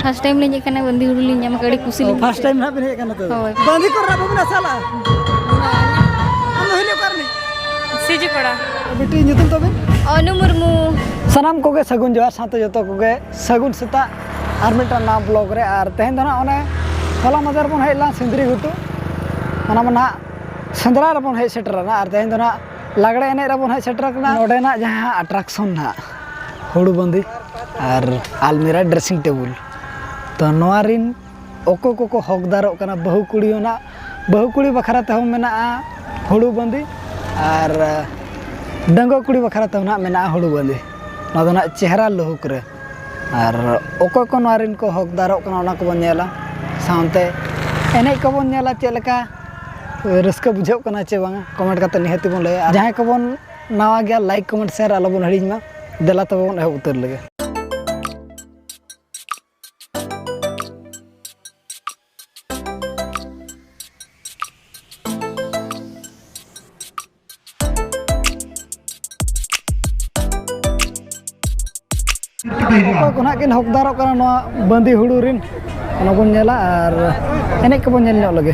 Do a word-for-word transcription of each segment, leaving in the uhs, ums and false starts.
First time ᱞᱤᱧ ᱦᱮᱡ ᱠᱟᱱᱟ, ᱵᱟᱸᱫᱤ ᱦᱩᱲᱩ ᱞᱤᱧ ᱧᱟᱢ ᱠᱟᱜᱼᱟ, ᱟᱹᱰᱤ ᱠᱩᱥᱤ ᱞᱤᱧ ᱯᱷᱟᱥᱴ ᱴᱟᱭᱤᱢ ᱱᱟᱦᱟᱜ ᱵᱤᱱ ᱦᱮᱡ ᱠᱟᱱᱟ ᱛᱚ? ᱦᱳᱭ᱾ ᱵᱟᱸᱫᱤ ᱠᱚᱨᱮ ᱵᱟᱵᱤᱱ ᱟᱥᱟ ᱞᱟᱜᱼᱟ? ᱟᱢ ᱫᱚ ᱦᱤᱞᱤ ᱚᱠᱟ ᱨᱤᱱᱤᱡ? ᱥᱤᱡᱩ ᱯᱟᱲᱟ᱾ ᱵᱤᱴᱤ, ᱧᱩᱛᱩᱢ ᱛᱟᱵᱤᱱ? ᱚᱱᱩ ᱢᱩᱨᱢᱩ᱾ ᱥᱟᱱᱟᱢ ᱠᱚᱜᱮ ᱥᱟᱹᱜᱩᱱ ᱡᱚᱦᱟᱨ, ᱥᱟᱶᱛᱮ ᱡᱚᱛᱚ ᱠᱚᱜᱮ ᱥᱟᱹᱜᱩᱱ ᱥᱮᱛᱟᱜ ᱟᱨ ᱢᱤᱫᱴᱟᱝ ᱱᱟᱣᱟ ᱵᱞᱚᱜ ᱨᱮ᱾ ᱟᱨ ᱛᱮᱦᱮᱧ ᱫᱚ ᱱᱟᱜ ᱚᱱᱮ ᱦᱚᱞᱟ ᱢᱟᱫᱷᱮᱨ ᱵᱚᱱ ᱦᱮᱡ ᱞᱮᱱᱟ ᱥᱤᱸᱫᱽᱨᱤ ᱜᱷᱩᱴᱩ, ᱚᱱᱟ ᱢᱟ ᱱᱟᱜ ᱥᱮᱸᱫᱽᱨᱟ ᱨᱮᱵᱚᱱ ᱦᱮᱡ ᱥᱮᱴᱮᱨ ᱮᱱᱟ᱾ ᱟᱨ ᱛᱮᱦᱮᱧ ᱫᱚ ᱱᱟᱜ ᱞᱟᱜᱽᱲᱮ ᱮᱱᱮᱡ ᱨᱮᱵᱚᱱ ᱦᱮᱡ ᱥᱮᱴᱮᱨ ᱟᱠᱟᱱᱟ᱾ ᱱᱚᱰᱮᱱᱟᱜ ᱡᱟᱦᱟᱸ ᱟᱴᱨᱟᱠᱥᱚᱱ ᱱᱟᱜ ᱦᱩᱲᱩ ᱵᱟᱸᱫᱤ ᱟᱨ ᱟᱞᱢᱤᱨᱟ ᱰᱨᱮᱥᱤᱝ ᱴᱮᱵᱩᱞ, ᱛᱚ ᱱᱚᱣᱟ ᱨᱤᱱ ᱚᱠᱚᱭ ᱠᱚᱠᱚ ᱦᱚᱠᱫᱟᱨᱚᱜ ᱠᱟᱱᱟ, ᱵᱟᱹᱦᱩ ᱠᱩᱲᱤ ᱦᱚᱸ ᱱᱟᱜ, ᱵᱟᱹᱦᱩ ᱠᱩᱲᱤ ᱵᱟᱠᱷᱨᱟ ᱛᱮᱦᱚᱸ ᱢᱮᱱᱟᱜᱼᱟ ᱦᱩᱲᱩ ᱵᱟᱸᱫᱤ, ᱟᱨ ᱰᱟᱺᱜᱩᱣᱟᱹ ᱠᱩᱲᱤ ᱵᱟᱠᱷᱨᱟ ᱛᱮᱦᱚᱸ ᱱᱟᱜ ᱢᱮᱱᱟᱜᱼᱟ ᱦᱩᱲᱩ ᱵᱟᱸᱫᱤ᱾ ᱱᱚᱣᱟ ᱫᱚ ᱱᱟᱜ ᱪᱮᱦᱨᱟ ᱞᱩᱦᱩᱠ ᱨᱮ᱾ ᱟᱨ ᱚᱠᱚᱭ ᱠᱚ ᱱᱚᱣᱟ ᱨᱤᱱ ᱠᱚ ᱦᱚᱠᱫᱟᱨᱚᱜ ᱠᱟᱱᱟ, ᱚᱱᱟ ᱠᱚᱵᱚᱱ ᱧᱮᱞᱟ᱾ ᱥᱟᱶᱛᱮ ᱮᱱᱮᱡ ᱠᱚᱵᱚᱱ ᱧᱮᱞᱟ, ᱪᱮᱫ ᱞᱮᱠᱟ ᱨᱟᱹᱥᱠᱟᱹ ᱵᱩᱡᱷᱟᱹᱜ ᱠᱟᱱᱟ ᱪᱮ ᱵᱟᱝᱟ, ᱠᱚᱢᱮᱱᱴ ᱠᱟᱛᱮ ᱱᱤᱦᱟᱹᱛᱤ ᱵᱚᱱ ᱞᱟᱹᱭᱟ᱾ ᱟᱨ ᱡᱟᱦᱟᱸᱭ ᱠᱚᱵᱚᱱ ᱱᱟᱣᱟ ᱜᱮᱭᱟ, ᱞᱟᱭᱤᱠ, ᱠᱚᱢᱮᱱᱴ, ᱥᱮᱭᱟᱨ ᱟᱞᱚᱵᱚᱱ ᱦᱤᱲᱤᱧ ᱢᱟ᱾ ᱫᱮᱞᱟ ᱛᱚᱵᱮ ᱵᱚᱱ ᱮᱦᱚᱵ ᱩᱛᱟᱹᱨ ᱞᱮᱜᱮ᱾ ᱚᱠᱚᱭ ᱠᱚ ᱱᱟᱦᱟᱜ ᱠᱤᱱ ᱦᱚᱠᱫᱟᱨᱚᱜ ᱠᱟᱱᱟ ᱱᱚᱣᱟ ᱵᱟᱸᱫᱤ ᱦᱩᱲᱩ ᱨᱤᱱ, ᱚᱱᱟ ᱵᱚᱱ ᱧᱮᱞᱟ ᱟᱨ ᱮᱱᱮᱡ ᱠᱚᱵᱚᱱ ᱧᱮᱞ ᱧᱚᱜ ᱞᱮᱜᱮ᱾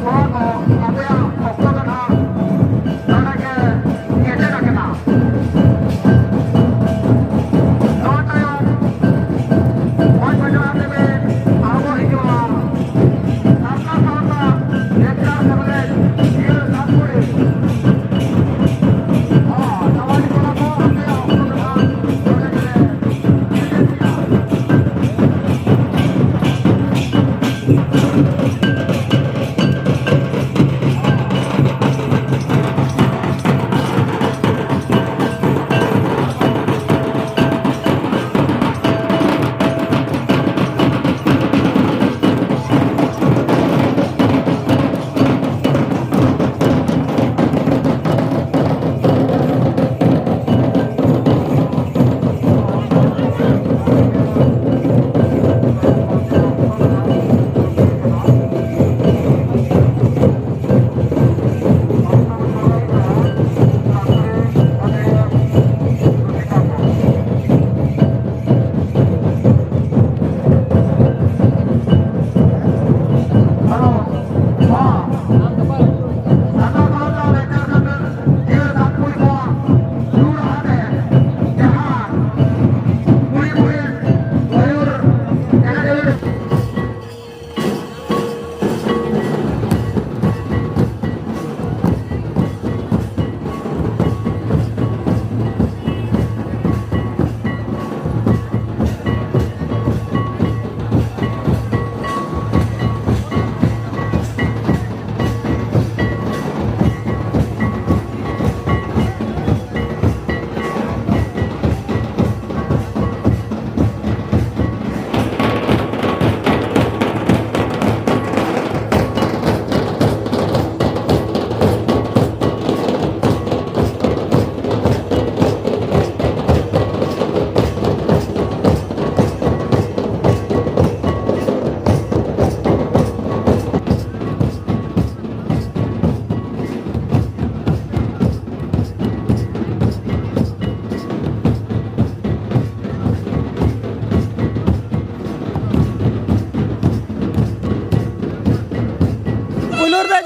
ᱱᱚᱣᱟ ᱠᱚ ᱟᱯᱮᱭᱟᱜ ᱚᱠᱛᱚ ᱫᱚ ᱱᱟᱦᱟᱜ ᱱᱚᱰᱮ ᱜᱮ ᱠᱮᱪᱮᱫ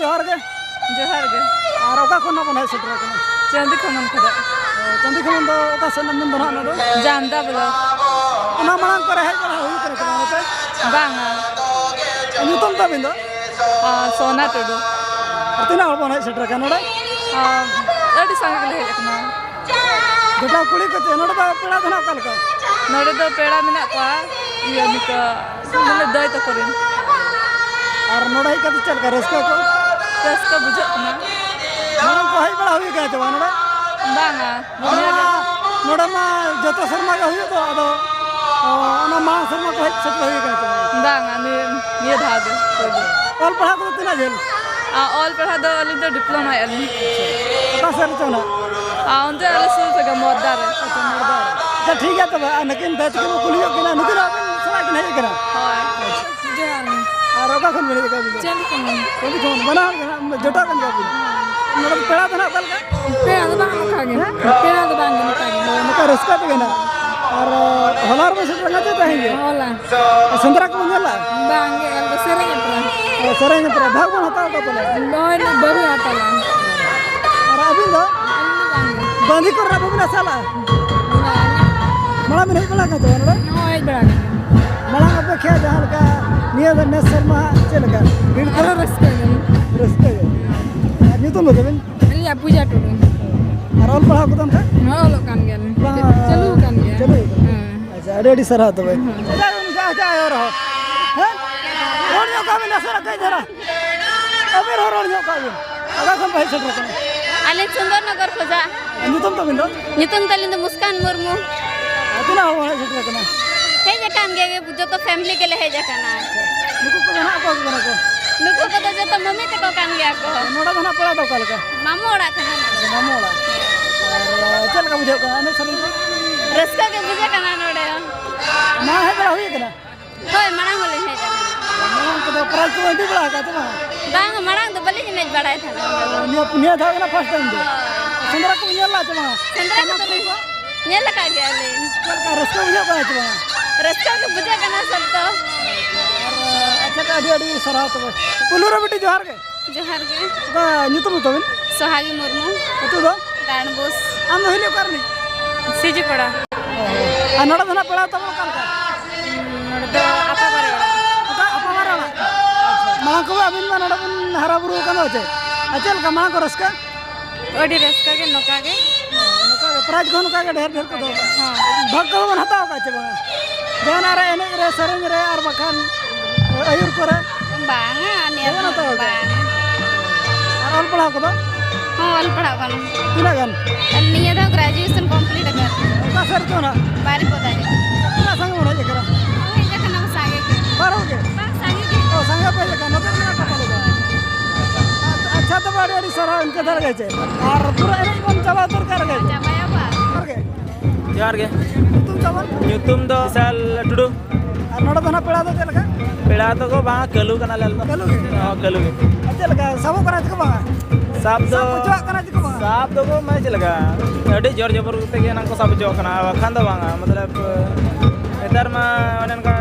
ᱡᱚᱦᱟᱨ ᱜᱮ᱾ ᱡᱚᱦᱟᱨ ᱜᱮ᱾ ᱟᱨ ᱚᱠᱟ ᱠᱷᱚᱱ ᱵᱚᱱ ᱦᱮᱡ ᱥᱮᱴᱮᱨ ᱟᱠᱟᱱᱟ? ᱪᱟᱹᱱᱫᱤ ᱠᱷᱚᱱ ᱠᱷᱚᱱᱟᱜ᱾ ᱚ, ᱪᱟᱹᱱᱫᱤ ᱠᱷᱚᱱ ᱫᱚ ᱚᱠᱟ ᱥᱮᱫ ᱨᱮᱱᱟᱜ ᱢᱮᱱ ᱫᱚ ᱱᱟᱦᱟᱜ ᱱᱚᱰᱮ? ᱡᱟᱢᱫᱟ ᱵᱞᱚᱠ᱾ ᱚᱱᱟ ᱢᱟᱲᱟᱝ ᱠᱚᱨᱮ ᱦᱮᱡ ᱵᱟᱲᱟ ᱦᱩᱭ ᱠᱟᱱᱟ ᱥᱮ ᱵᱟᱝ ᱱᱚᱛᱮ? ᱵᱟᱝᱟ᱾ ᱧᱩᱛᱩᱢ ᱛᱟᱵᱤᱱ ᱫᱚ? ᱟᱨ ᱥᱳᱱᱟ ᱴᱩᱰᱩ᱾ ᱟᱨ ᱛᱤᱱᱟᱹᱜ ᱦᱚᱲ ᱵᱚᱱ ᱦᱮᱡ ᱥᱮᱴᱮᱨ ᱟᱠᱟᱱᱟ ᱱᱚᱰᱮ? ᱟᱨ ᱟᱹᱰᱤ ᱥᱟᱸᱜᱮ ᱜᱮᱞᱮ ᱦᱮᱡ ᱟᱠᱟᱱᱟ᱾ ᱡᱚᱴᱟᱣ ᱠᱩᱲᱤ ᱠᱚ ᱪᱮ, ᱱᱚᱰᱮ ᱫᱚ ᱯᱮᱲᱟ ᱫᱚ ᱱᱟᱦᱟᱜ ᱚᱠᱟ ᱞᱮᱠᱟ? ᱱᱚᱰᱮ ᱫᱚ ᱯᱮᱲᱟ ᱢᱮᱱᱟᱜ ᱠᱚᱣᱟ, ᱤᱭᱟᱹ, ᱱᱤᱛᱚᱜ ᱢᱟᱱᱮ ᱫᱟᱹᱭ ᱛᱟᱠᱚ ᱨᱮᱱ᱾ ᱟᱨ ᱱᱚᱰᱮ ᱦᱮᱡ ᱠᱟᱛᱮ ᱪᱮᱫ ᱞᱮᱠᱟ ᱨᱟᱹᱥᱠᱟᱹ ᱠᱚ? ᱨᱟᱹᱥᱠᱟᱹ ᱵᱩᱡᱷᱟᱹᱜ ᱠᱟᱱᱟ᱾ ᱢᱟᱲᱟᱝ ᱠᱚ ᱦᱮᱡ ᱵᱟᱲᱟ ᱦᱩᱭ ᱠᱟᱱᱟ ᱪᱮ ᱵᱟᱝ ᱱᱚᱰᱮ? ᱵᱟᱝᱟ᱾ ᱱᱚᱰᱮ ᱢᱟ, ᱱᱚᱰᱮ ᱢᱟ ᱡᱚᱛᱚ ᱥᱮᱨᱢᱟ ᱜᱮ ᱦᱩᱭᱩᱜ ᱫᱚ, ᱟᱫᱚ, ᱚ, ᱚᱱᱟ ᱢᱟᱲᱟᱝ ᱥᱮᱨᱢᱟ ᱠᱚ ᱦᱮᱡ ᱥᱮᱴᱮᱨ ᱦᱩᱭ ᱠᱟᱱᱟ ᱪᱮ ᱵᱟᱝ? ᱵᱟᱝᱟ, ᱱᱤᱭᱟᱹ, ᱱᱤᱭᱟᱹ ᱫᱷᱟᱣ ᱜᱮ ᱯᱳᱭᱞᱳ᱾ ᱚᱞ ᱯᱟᱲᱦᱟᱣ ᱠᱚᱫᱚ ᱛᱤᱱᱟᱹᱜ ᱡᱷᱟᱹᱞ? ᱟ, ᱚᱞ ᱯᱟᱲᱦᱟᱣ ᱫᱚ ᱟᱹᱞᱤᱧ ᱫᱚ ᱰᱤᱯᱞᱳᱢᱟᱭᱮᱫᱼᱟ ᱞᱤᱧ᱾ ᱚᱠᱟ ᱥᱮᱫ ᱨᱮᱪᱚ ᱱᱟᱜ? ᱟ, ᱚᱱᱛᱮ ᱟᱞᱮ ᱥᱩᱨ ᱨᱮᱜᱮ, ᱢᱚᱫᱽᱫᱟ ᱨᱮ᱾ ᱟᱪᱪᱷᱟ, ᱢᱚᱫᱽᱫᱟ ᱨᱮ᱾ ᱟᱪᱪᱷᱟ, ᱴᱷᱤᱠ ᱜᱮᱭᱟ ᱛᱚᱵᱮ, ᱟᱨ ᱱᱩᱠᱤᱱ ᱫᱟᱹᱭ ᱛᱟᱹᱠᱤᱱ ᱠᱚ ᱠᱩᱞᱤᱭᱮᱫ ᱠᱤᱱᱟ, ᱱᱩᱠᱤᱱ ᱦᱚᱸ ᱟᱹᱵᱤᱱ ᱥᱟᱞᱟᱜ ᱠᱤᱱ ᱦᱮᱡ ᱟᱠᱟᱱᱟ? ᱦᱳᱭ᱾ ᱟᱪᱪᱷᱟ᱾ ᱡᱚᱦᱟᱨ ᱜᱮ᱾ ᱟᱨ ᱚᱠᱟ ᱠᱷᱚᱱ ᱵᱤᱱ ᱦᱮᱡ ᱟᱠᱟᱱᱟ ᱟᱹᱵᱤᱱ ᱫᱚ? ᱪᱟᱹᱱᱫᱤ ᱠᱷᱚᱱ᱾ ᱪᱟᱹᱱᱫᱤ ᱠᱷᱚᱱ, ᱵᱟᱱᱟ ᱦᱚᱲ ᱜᱮ ᱱᱟᱜ ᱡᱚᱴᱟᱣ ᱠᱟᱱ ᱜᱮᱭᱟ ᱵᱤᱱ? ᱱᱚᱰᱮ ᱫᱚ ᱯᱮᱲᱟ ᱫᱚ ᱱᱟᱜ ᱚᱠᱟ ᱞᱮᱠᱟ? ᱯᱮᱲᱟ ᱫᱚ ᱵᱟᱝ ᱱᱚᱝᱠᱟ ᱜᱮ᱾ ᱦᱮᱸ? ᱯᱮᱲᱟ ᱫᱚ ᱵᱟᱝ ᱜᱮ ᱱᱚᱝᱠᱟ ᱜᱮ᱾ ᱱᱚᱝᱠᱟ ᱨᱟᱹᱥᱠᱟᱹ ᱛᱮᱜᱮ ᱱᱟᱜ᱾ ᱟᱨ ᱦᱚᱞᱟ ᱨᱮᱵᱚᱱ ᱥᱮᱴᱮᱨ ᱞᱮᱱᱟ ᱪᱮ ᱛᱮᱦᱮᱧ ᱜᱮ? ᱦᱚᱞᱟ᱾ ᱥᱮᱸᱫᱽᱨᱟ ᱠᱚᱵᱚᱱ ᱧᱮᱞ ᱞᱮᱜᱼᱟ? ᱵᱟᱝ ᱜᱮ, ᱟᱞᱮ ᱫᱚ ᱥᱮᱨᱮᱧ ᱟᱠᱷᱲᱟ᱾ ᱚ, ᱥᱮᱨᱮᱧ ᱟᱠᱷᱲᱟ᱾ ᱵᱷᱟᱜᱽ ᱵᱚᱱ ᱦᱟᱛᱟᱣ ᱠᱟᱜ ᱯᱟᱞᱮ? ᱱᱚᱜᱼᱚᱭ ᱱᱤᱛ ᱵᱟᱹᱵᱤ ᱦᱟᱛᱟᱣ ᱞᱮᱱ᱾ ᱟᱨ ᱟᱹᱵᱤᱱ ᱫᱚ? ᱟᱹᱞᱤᱧ ᱫᱚ ᱵᱟᱝ ᱜᱮ᱾ ᱵᱟᱸᱫᱤ ᱠᱚᱨᱮ ᱵᱟᱹᱵᱤᱱ ᱟᱥᱟ ᱞᱮᱜᱼᱟ? ᱵᱟᱝ᱾ ᱢᱟᱲᱟᱝ ᱵᱤᱱ ᱦᱮᱡ ᱵᱟᱲᱟ ᱟᱠᱟᱱᱟ ᱛᱚ ᱱᱚᱰᱮ? ᱦᱚᱸ, ᱦᱮᱡ ᱵᱟᱲᱟ ᱟᱠᱟᱱᱟ᱾ ᱢᱟᱲᱟᱝ ᱟᱯᱮᱠᱷᱟ ᱡᱟᱦᱟᱸ ᱞᱮᱠᱟ ᱱᱤᱭᱟᱹ ᱫᱚ ᱱᱮᱥ ᱥᱮᱨᱢᱟ ᱪᱮᱫ ᱞᱮᱠᱟ? ᱵᱷᱤᱲ ᱠᱚ? ᱟᱨᱚ ᱨᱟᱹᱥᱠᱟᱹ ᱜᱮ᱾ ᱨᱟᱹᱥᱠᱟᱹ ᱜᱮ᱾ ᱟᱨ ᱧᱩᱛᱩᱢ ᱫᱚ ᱛᱟᱵᱤᱱ? ᱟᱹᱞᱤᱧᱟᱜ ᱯᱩᱡᱟ ᱴᱩᱰᱩ᱾ ᱟᱨ ᱚᱞ ᱯᱟᱲᱦᱟᱣ ᱠᱚᱫᱚ ᱚᱱᱠᱟ? ᱦᱚᱸ, ᱚᱞᱚᱜ ᱠᱟᱱ ᱜᱮᱭᱟᱞᱤᱧ᱾ ᱵᱟᱝ, ᱪᱟᱹᱞᱩ ᱟᱠᱟᱱ ᱜᱮᱭᱟ᱾ ᱪᱟᱹᱞᱩ ᱟᱠᱟᱱ ᱜᱮᱭᱟ᱾ ᱦᱮᱸ᱾ ᱟᱪᱪᱷᱟ, ᱟᱹᱰᱤ ᱟᱹᱰᱤ ᱥᱟᱨᱦᱟᱣ ᱛᱚᱵᱮ᱾ ᱦᱮᱸ᱾ ᱪᱮᱫᱟᱜ ᱵᱤᱱ ᱪᱟᱦᱟᱣ ᱪᱟᱦᱟᱣ ᱨᱚᱲ? ᱦᱮᱸ? ᱨᱚᱲ ᱧᱚᱜ ᱠᱟᱜ ᱵᱤᱱ ᱱᱟᱥᱮᱱᱟᱜ ᱠᱟᱹᱡ ᱫᱷᱟᱨᱟ᱾ ᱟᱹᱵᱤᱱ ᱦᱚᱸ ᱨᱚᱲ ᱧᱚᱜ ᱠᱟᱜ ᱵᱤᱱ᱾ ᱚᱠᱟ ᱠᱷᱚᱱ ᱯᱮ ᱦᱮᱡ ᱥᱮᱴᱮᱨ ᱠᱟᱱᱟ? ᱟᱞᱮ ᱥᱩᱱᱫᱚᱨ ᱱᱚᱜᱚᱨ ᱠᱷᱚᱡᱟᱜ᱾ ᱧᱩᱛᱩᱢ ᱛᱟᱵᱤᱱ ᱫᱚ? ᱧᱩᱛᱩᱢ ᱛᱟᱹᱞᱤᱧ ᱫᱚ ᱢᱩᱥᱠᱟᱱ ᱢᱩᱨᱢᱩ᱾ ᱟᱨ ᱛᱤᱱᱟᱹᱜ ᱦᱚᱲ ᱵᱚᱱ ᱦᱮᱡ ᱥᱮᱴᱮᱨ ᱠᱟᱱᱟ? ᱦᱮᱡ ᱟᱠᱟᱱ ᱜᱮᱭᱟ, ᱡᱚᱛᱚ ᱯᱷᱮᱢᱤᱞᱤ ᱜᱮᱞᱮ ᱦᱮᱡ ᱟᱠᱟᱱᱟ᱾ ᱱᱩᱠᱩ ᱠᱚᱫᱚ ᱱᱟᱦᱟᱜ ᱚᱠᱚᱭ ᱠᱚ ᱠᱟᱱᱟ ᱠᱚ? ᱱᱩᱠᱩ ᱠᱚᱫᱚ ᱡᱚᱛᱚ ᱢᱟᱹᱢᱤ ᱛᱟᱠᱚ ᱠᱟᱱ ᱜᱮᱭᱟ ᱠᱚ᱾ ᱱᱚᱰᱮ ᱫᱚ ᱱᱟᱦᱟᱜ ᱯᱮᱲᱟ ᱫᱚ ᱚᱠᱟ ᱞᱮᱠᱟ? ᱢᱟᱢᱩ ᱚᱲᱟᱜ ᱠᱟᱱᱟ ᱱᱚᱰᱮ᱾ ᱢᱟᱢᱩ ᱚᱲᱟᱜ᱾ ᱟᱨ ᱪᱮᱫ ᱞᱮᱠᱟ ᱵᱩᱡᱷᱟᱹᱜ ᱠᱟᱱᱟ ᱮᱱᱮᱡ ᱥᱮᱨᱮᱧ ᱠᱚ? ᱨᱟᱹᱥᱠᱟᱹ ᱜᱮ ᱵᱩᱡᱷᱟᱹᱜ ᱠᱟᱱᱟ ᱱᱚᱰᱮ᱾ ᱢᱟ ᱦᱮᱡ ᱵᱟᱲᱟ ᱦᱩᱭ ᱟᱠᱟᱱᱟ? ᱦᱳᱭ, ᱢᱟᱲᱟᱝ ᱦᱚᱸᱞᱤᱧ ᱦᱮᱡ ᱟᱠᱟᱱᱟ᱾ ᱢᱟᱲᱟᱝ ᱠᱚᱫᱚ ᱯᱨᱟᱭᱤᱡᱽ ᱠᱚ ᱤᱫᱤ ᱵᱟᱲᱟ ᱟᱠᱟᱫ ᱛᱚ ᱵᱟᱝ? ᱵᱟᱝ, ᱢᱟᱲᱟᱝ ᱫᱚ ᱵᱟᱹᱞᱤᱧ ᱮᱱᱮᱡ ᱵᱟᱲᱟᱭ ᱛᱟᱦᱮᱱᱟ᱾ ᱱᱤᱭᱟᱹ, ᱱᱤᱭᱟᱹ ᱫᱷᱟᱣ ᱠᱟᱱᱟ ᱯᱷᱟᱥᱴ ᱴᱟᱭᱤᱢ ᱫᱚ᱾ ᱦᱳᱭ᱾ ᱥᱮᱸᱫᱽᱨᱟ ᱠᱚ ᱧᱮᱞ ᱞᱮᱫᱟ ᱪᱮ ᱵᱟᱝ? ᱥᱮᱸᱫᱽᱨᱟ ᱠᱚᱫᱚ ᱞᱤᱧ ᱧᱮᱞ ᱟᱠᱟᱫ ᱜᱮᱭᱟᱞᱤᱧ᱾ ᱪᱮᱫ ᱞᱮᱠᱟ ᱨᱟᱹᱥᱠᱟᱹ ᱵᱩᱡᱷᱟᱹᱜ ᱠᱟᱱᱟ ᱪᱮ ᱵᱟᱝ? ᱨᱟᱹᱥᱠᱟᱹ ᱜᱮ ᱵᱩᱡᱷᱟᱹᱜ ᱠᱟᱱᱟ ᱥᱚᱠᱛᱚ᱾ ᱟᱨ, ᱟᱪᱪᱷᱟ, ᱟᱹᱰᱤ ᱟᱹᱰᱤ ᱥᱟᱨᱦᱟᱣ ᱛᱚᱵᱮ᱾ ᱯᱩᱭᱞᱩ ᱨᱮ ᱵᱤᱴᱤ ᱡᱚᱦᱟᱨ ᱜᱮ᱾ ᱡᱚᱦᱟᱨ ᱜᱮ᱾ ᱚᱠᱟ ᱧᱩᱛᱩᱢ ᱫᱚ ᱛᱟᱵᱤᱱ? ᱥᱚᱦᱟᱜᱤ ᱢᱩᱨᱢᱩ᱾ ᱟᱹᱛᱩ ᱫᱚ? ᱰᱟᱸᱰᱵᱳᱥ᱾ ᱟᱢ ᱫᱚ ᱦᱤᱞᱤ ᱚᱠᱟ ᱨᱤᱱᱤᱡ? ᱥᱤᱡᱩᱯᱟᱲᱟ᱾ ᱚ᱾ ᱟᱨ ᱱᱚᱰᱮ ᱫᱚ ᱱᱟᱜ ᱯᱮᱲᱟ ᱛᱟᱵᱚᱱ ᱚᱠᱟ ᱞᱮᱠᱟ? ᱱᱚᱰᱮ ᱫᱚ ᱟᱯᱟ ᱵᱟᱨᱮ ᱚᱲᱟᱜ᱾ ᱚᱠᱟ ᱟᱯᱟ ᱵᱟᱨᱮ ᱚᱲᱟᱜ? ᱢᱟᱲᱟᱝ ᱠᱚ ᱟᱹᱵᱤᱱ ᱢᱟ ᱱᱚᱰᱮ ᱵᱤᱱ ᱦᱟᱨᱟ ᱵᱩᱨᱩ ᱟᱠᱟᱱᱟ ᱪᱮ? ᱟᱨ ᱪᱮᱫ ᱞᱮᱠᱟ ᱢᱟᱲᱟᱝ ᱠᱚ ᱨᱟᱹᱥᱠᱟᱹ? ᱟᱹᱰᱤ ᱨᱟᱹᱥᱠᱟᱹ ᱜᱮ ᱱᱚᱝᱠᱟ ᱜᱮ᱾ ᱱᱚᱝᱠᱟ ᱜᱮ, prize ᱠᱚᱦᱚᱸ ᱱᱚᱝᱠᱟ ᱜᱮ ᱰᱷᱮᱨ ᱰᱷᱮᱨ ᱠᱚ ᱫᱚᱦᱚ ᱠᱟᱜᱼᱟ᱾ ᱦᱚᱸ᱾ ᱵᱷᱟᱜᱽ ᱠᱚᱫᱚ ᱵᱚᱱ ᱦᱟᱛᱟᱣ ᱠᱟᱜᱼᱟ ᱪᱮ ᱵᱟᱝᱟ? ᱡᱟᱦᱟᱱᱟᱜ ᱨᱮ ᱮᱱᱮᱡ ᱨᱮ, ᱥᱮᱨᱮᱧ ᱨᱮ, ᱟᱨ ᱵᱟᱠᱷᱟᱱ ᱟᱹᱭᱩᱨ ᱠᱚᱨᱮ? ᱵᱟᱝᱟ, ᱱᱤᱭᱟᱹ ᱵᱟᱵᱚᱱ ᱫᱚ ᱦᱟᱛᱟᱣ ᱠᱟᱜᱼᱟ? ᱵᱟᱝᱟ᱾ ᱟᱨ ᱚᱞ ᱯᱟᱲᱦᱟᱣ ᱠᱚᱫᱚ? ᱦᱚᱸ, ᱚᱞ ᱯᱟᱲᱦᱟᱣ ᱠᱟᱱᱟ᱾ ᱛᱤᱱᱟᱹᱜ ᱜᱟᱱ? ᱱᱤᱭᱟᱹ ᱫᱷᱟᱣ graduation complete ᱟᱠᱟᱱ᱾ ᱚᱠᱟ ᱥᱮᱫ ᱨᱮᱪᱚ ᱱᱟᱜ? ᱵᱟᱨᱤᱯᱚᱫᱟ ᱨᱮ᱾ ᱛᱤᱱᱟᱹᱜ ᱥᱟᱸᱜᱮ ᱵᱚᱱ ᱦᱮᱡ ᱟᱠᱟᱱᱟ? ᱦᱮᱡ ᱟᱠᱟᱱᱟ ᱠᱚ ᱥᱟᱸᱜᱮ ᱜᱮ᱾ ᱵᱟᱨ ᱦᱚᱲ ᱜᱮ? ᱵᱟᱝ, ᱥᱟᱸᱜᱮ ᱜᱮ᱾ ᱚ, ᱥᱟᱸᱜᱮ ᱯᱮ ᱦᱮᱡ ᱟᱠᱟᱱᱟ᱾ ᱱᱚᱛᱮ ᱨᱮ ᱢᱮᱱᱟᱜ ᱠᱚᱣᱟ ᱯᱟᱞᱮ ᱫᱚ᱾ ᱟᱪᱪᱷᱟ, ᱛᱚᱵᱮ ᱟᱹᱰᱤ ᱟᱹᱰᱤ ᱥᱟᱨᱦᱟᱣ ᱤᱱᱠᱟᱹ ᱫᱷᱟᱨᱟ ᱜᱮ ᱪᱮ᱾ ᱟᱨ ᱯᱩᱨᱟᱹ ᱮᱱᱮᱡ ᱵᱚᱱ ᱪᱟᱵᱟ ᱩᱛᱟᱹᱨ ᱠᱟᱜ ᱨᱮᱜᱮ᱾ ᱪᱟᱵᱟᱭᱟᱵᱚ ᱟᱨ᱾ ᱡᱚᱦᱟᱨ ᱜᱮ᱾ ᱡᱚᱦᱟᱨ ᱜᱮ᱾ ᱧᱩᱛᱩᱢ ᱛᱟᱵᱚᱱ? ᱧᱩᱛᱩᱢ ᱫᱚ ᱵᱤᱥᱟᱞ ᱴᱩᱰᱩ᱾ ᱟᱨ ᱱᱚᱰᱮ ᱫᱚ ᱱᱟᱜ ᱯᱮᱲᱟ ᱫᱚ ᱪᱮᱫ ᱞᱮᱠᱟ? ᱯᱮᱲᱟ ᱫᱚᱠᱚ ᱵᱟᱝ, ᱠᱟᱹᱞᱩ ᱠᱟᱱᱟᱞᱮ ᱟᱞᱮ ᱫᱚ᱾ ᱠᱟᱹᱞᱩ ᱜᱮ? ᱦᱚᱸ, ᱠᱟᱹᱞᱩ ᱜᱮ᱾ ᱟᱨ ᱪᱮᱫ ᱞᱮᱠᱟ ᱥᱟᱵᱚᱜ ᱠᱟᱱᱟ ᱪᱮ ᱠᱚ ᱵᱟᱝᱟ? ᱥᱟᱵ ᱫᱚ ᱥᱟᱵ ᱦᱚᱪᱚᱣᱟᱜ ᱠᱟᱱᱟ ᱪᱮ ᱠᱚ ᱵᱟᱝᱟ? ᱥᱟᱵ ᱫᱚᱠᱚ ᱢᱟᱱᱮ ᱪᱮᱫ ᱞᱮᱠᱟ? ᱟᱹᱰᱤ ᱡᱳᱨ ᱡᱚᱵᱚᱨ ᱠᱟᱛᱮ ᱜᱮ ᱮᱱᱟᱝ ᱠᱚ ᱥᱟᱵ ᱦᱚᱪᱚᱣᱟᱜ ᱠᱟᱱᱟ, ᱵᱟᱠᱷᱟᱱ ᱫᱚ ᱵᱟᱝᱟ᱾ ᱢᱚᱛᱞᱚᱵ, ᱱᱮᱛᱟᱨ ᱢᱟ ᱚᱱᱮ ᱚᱱᱠᱟ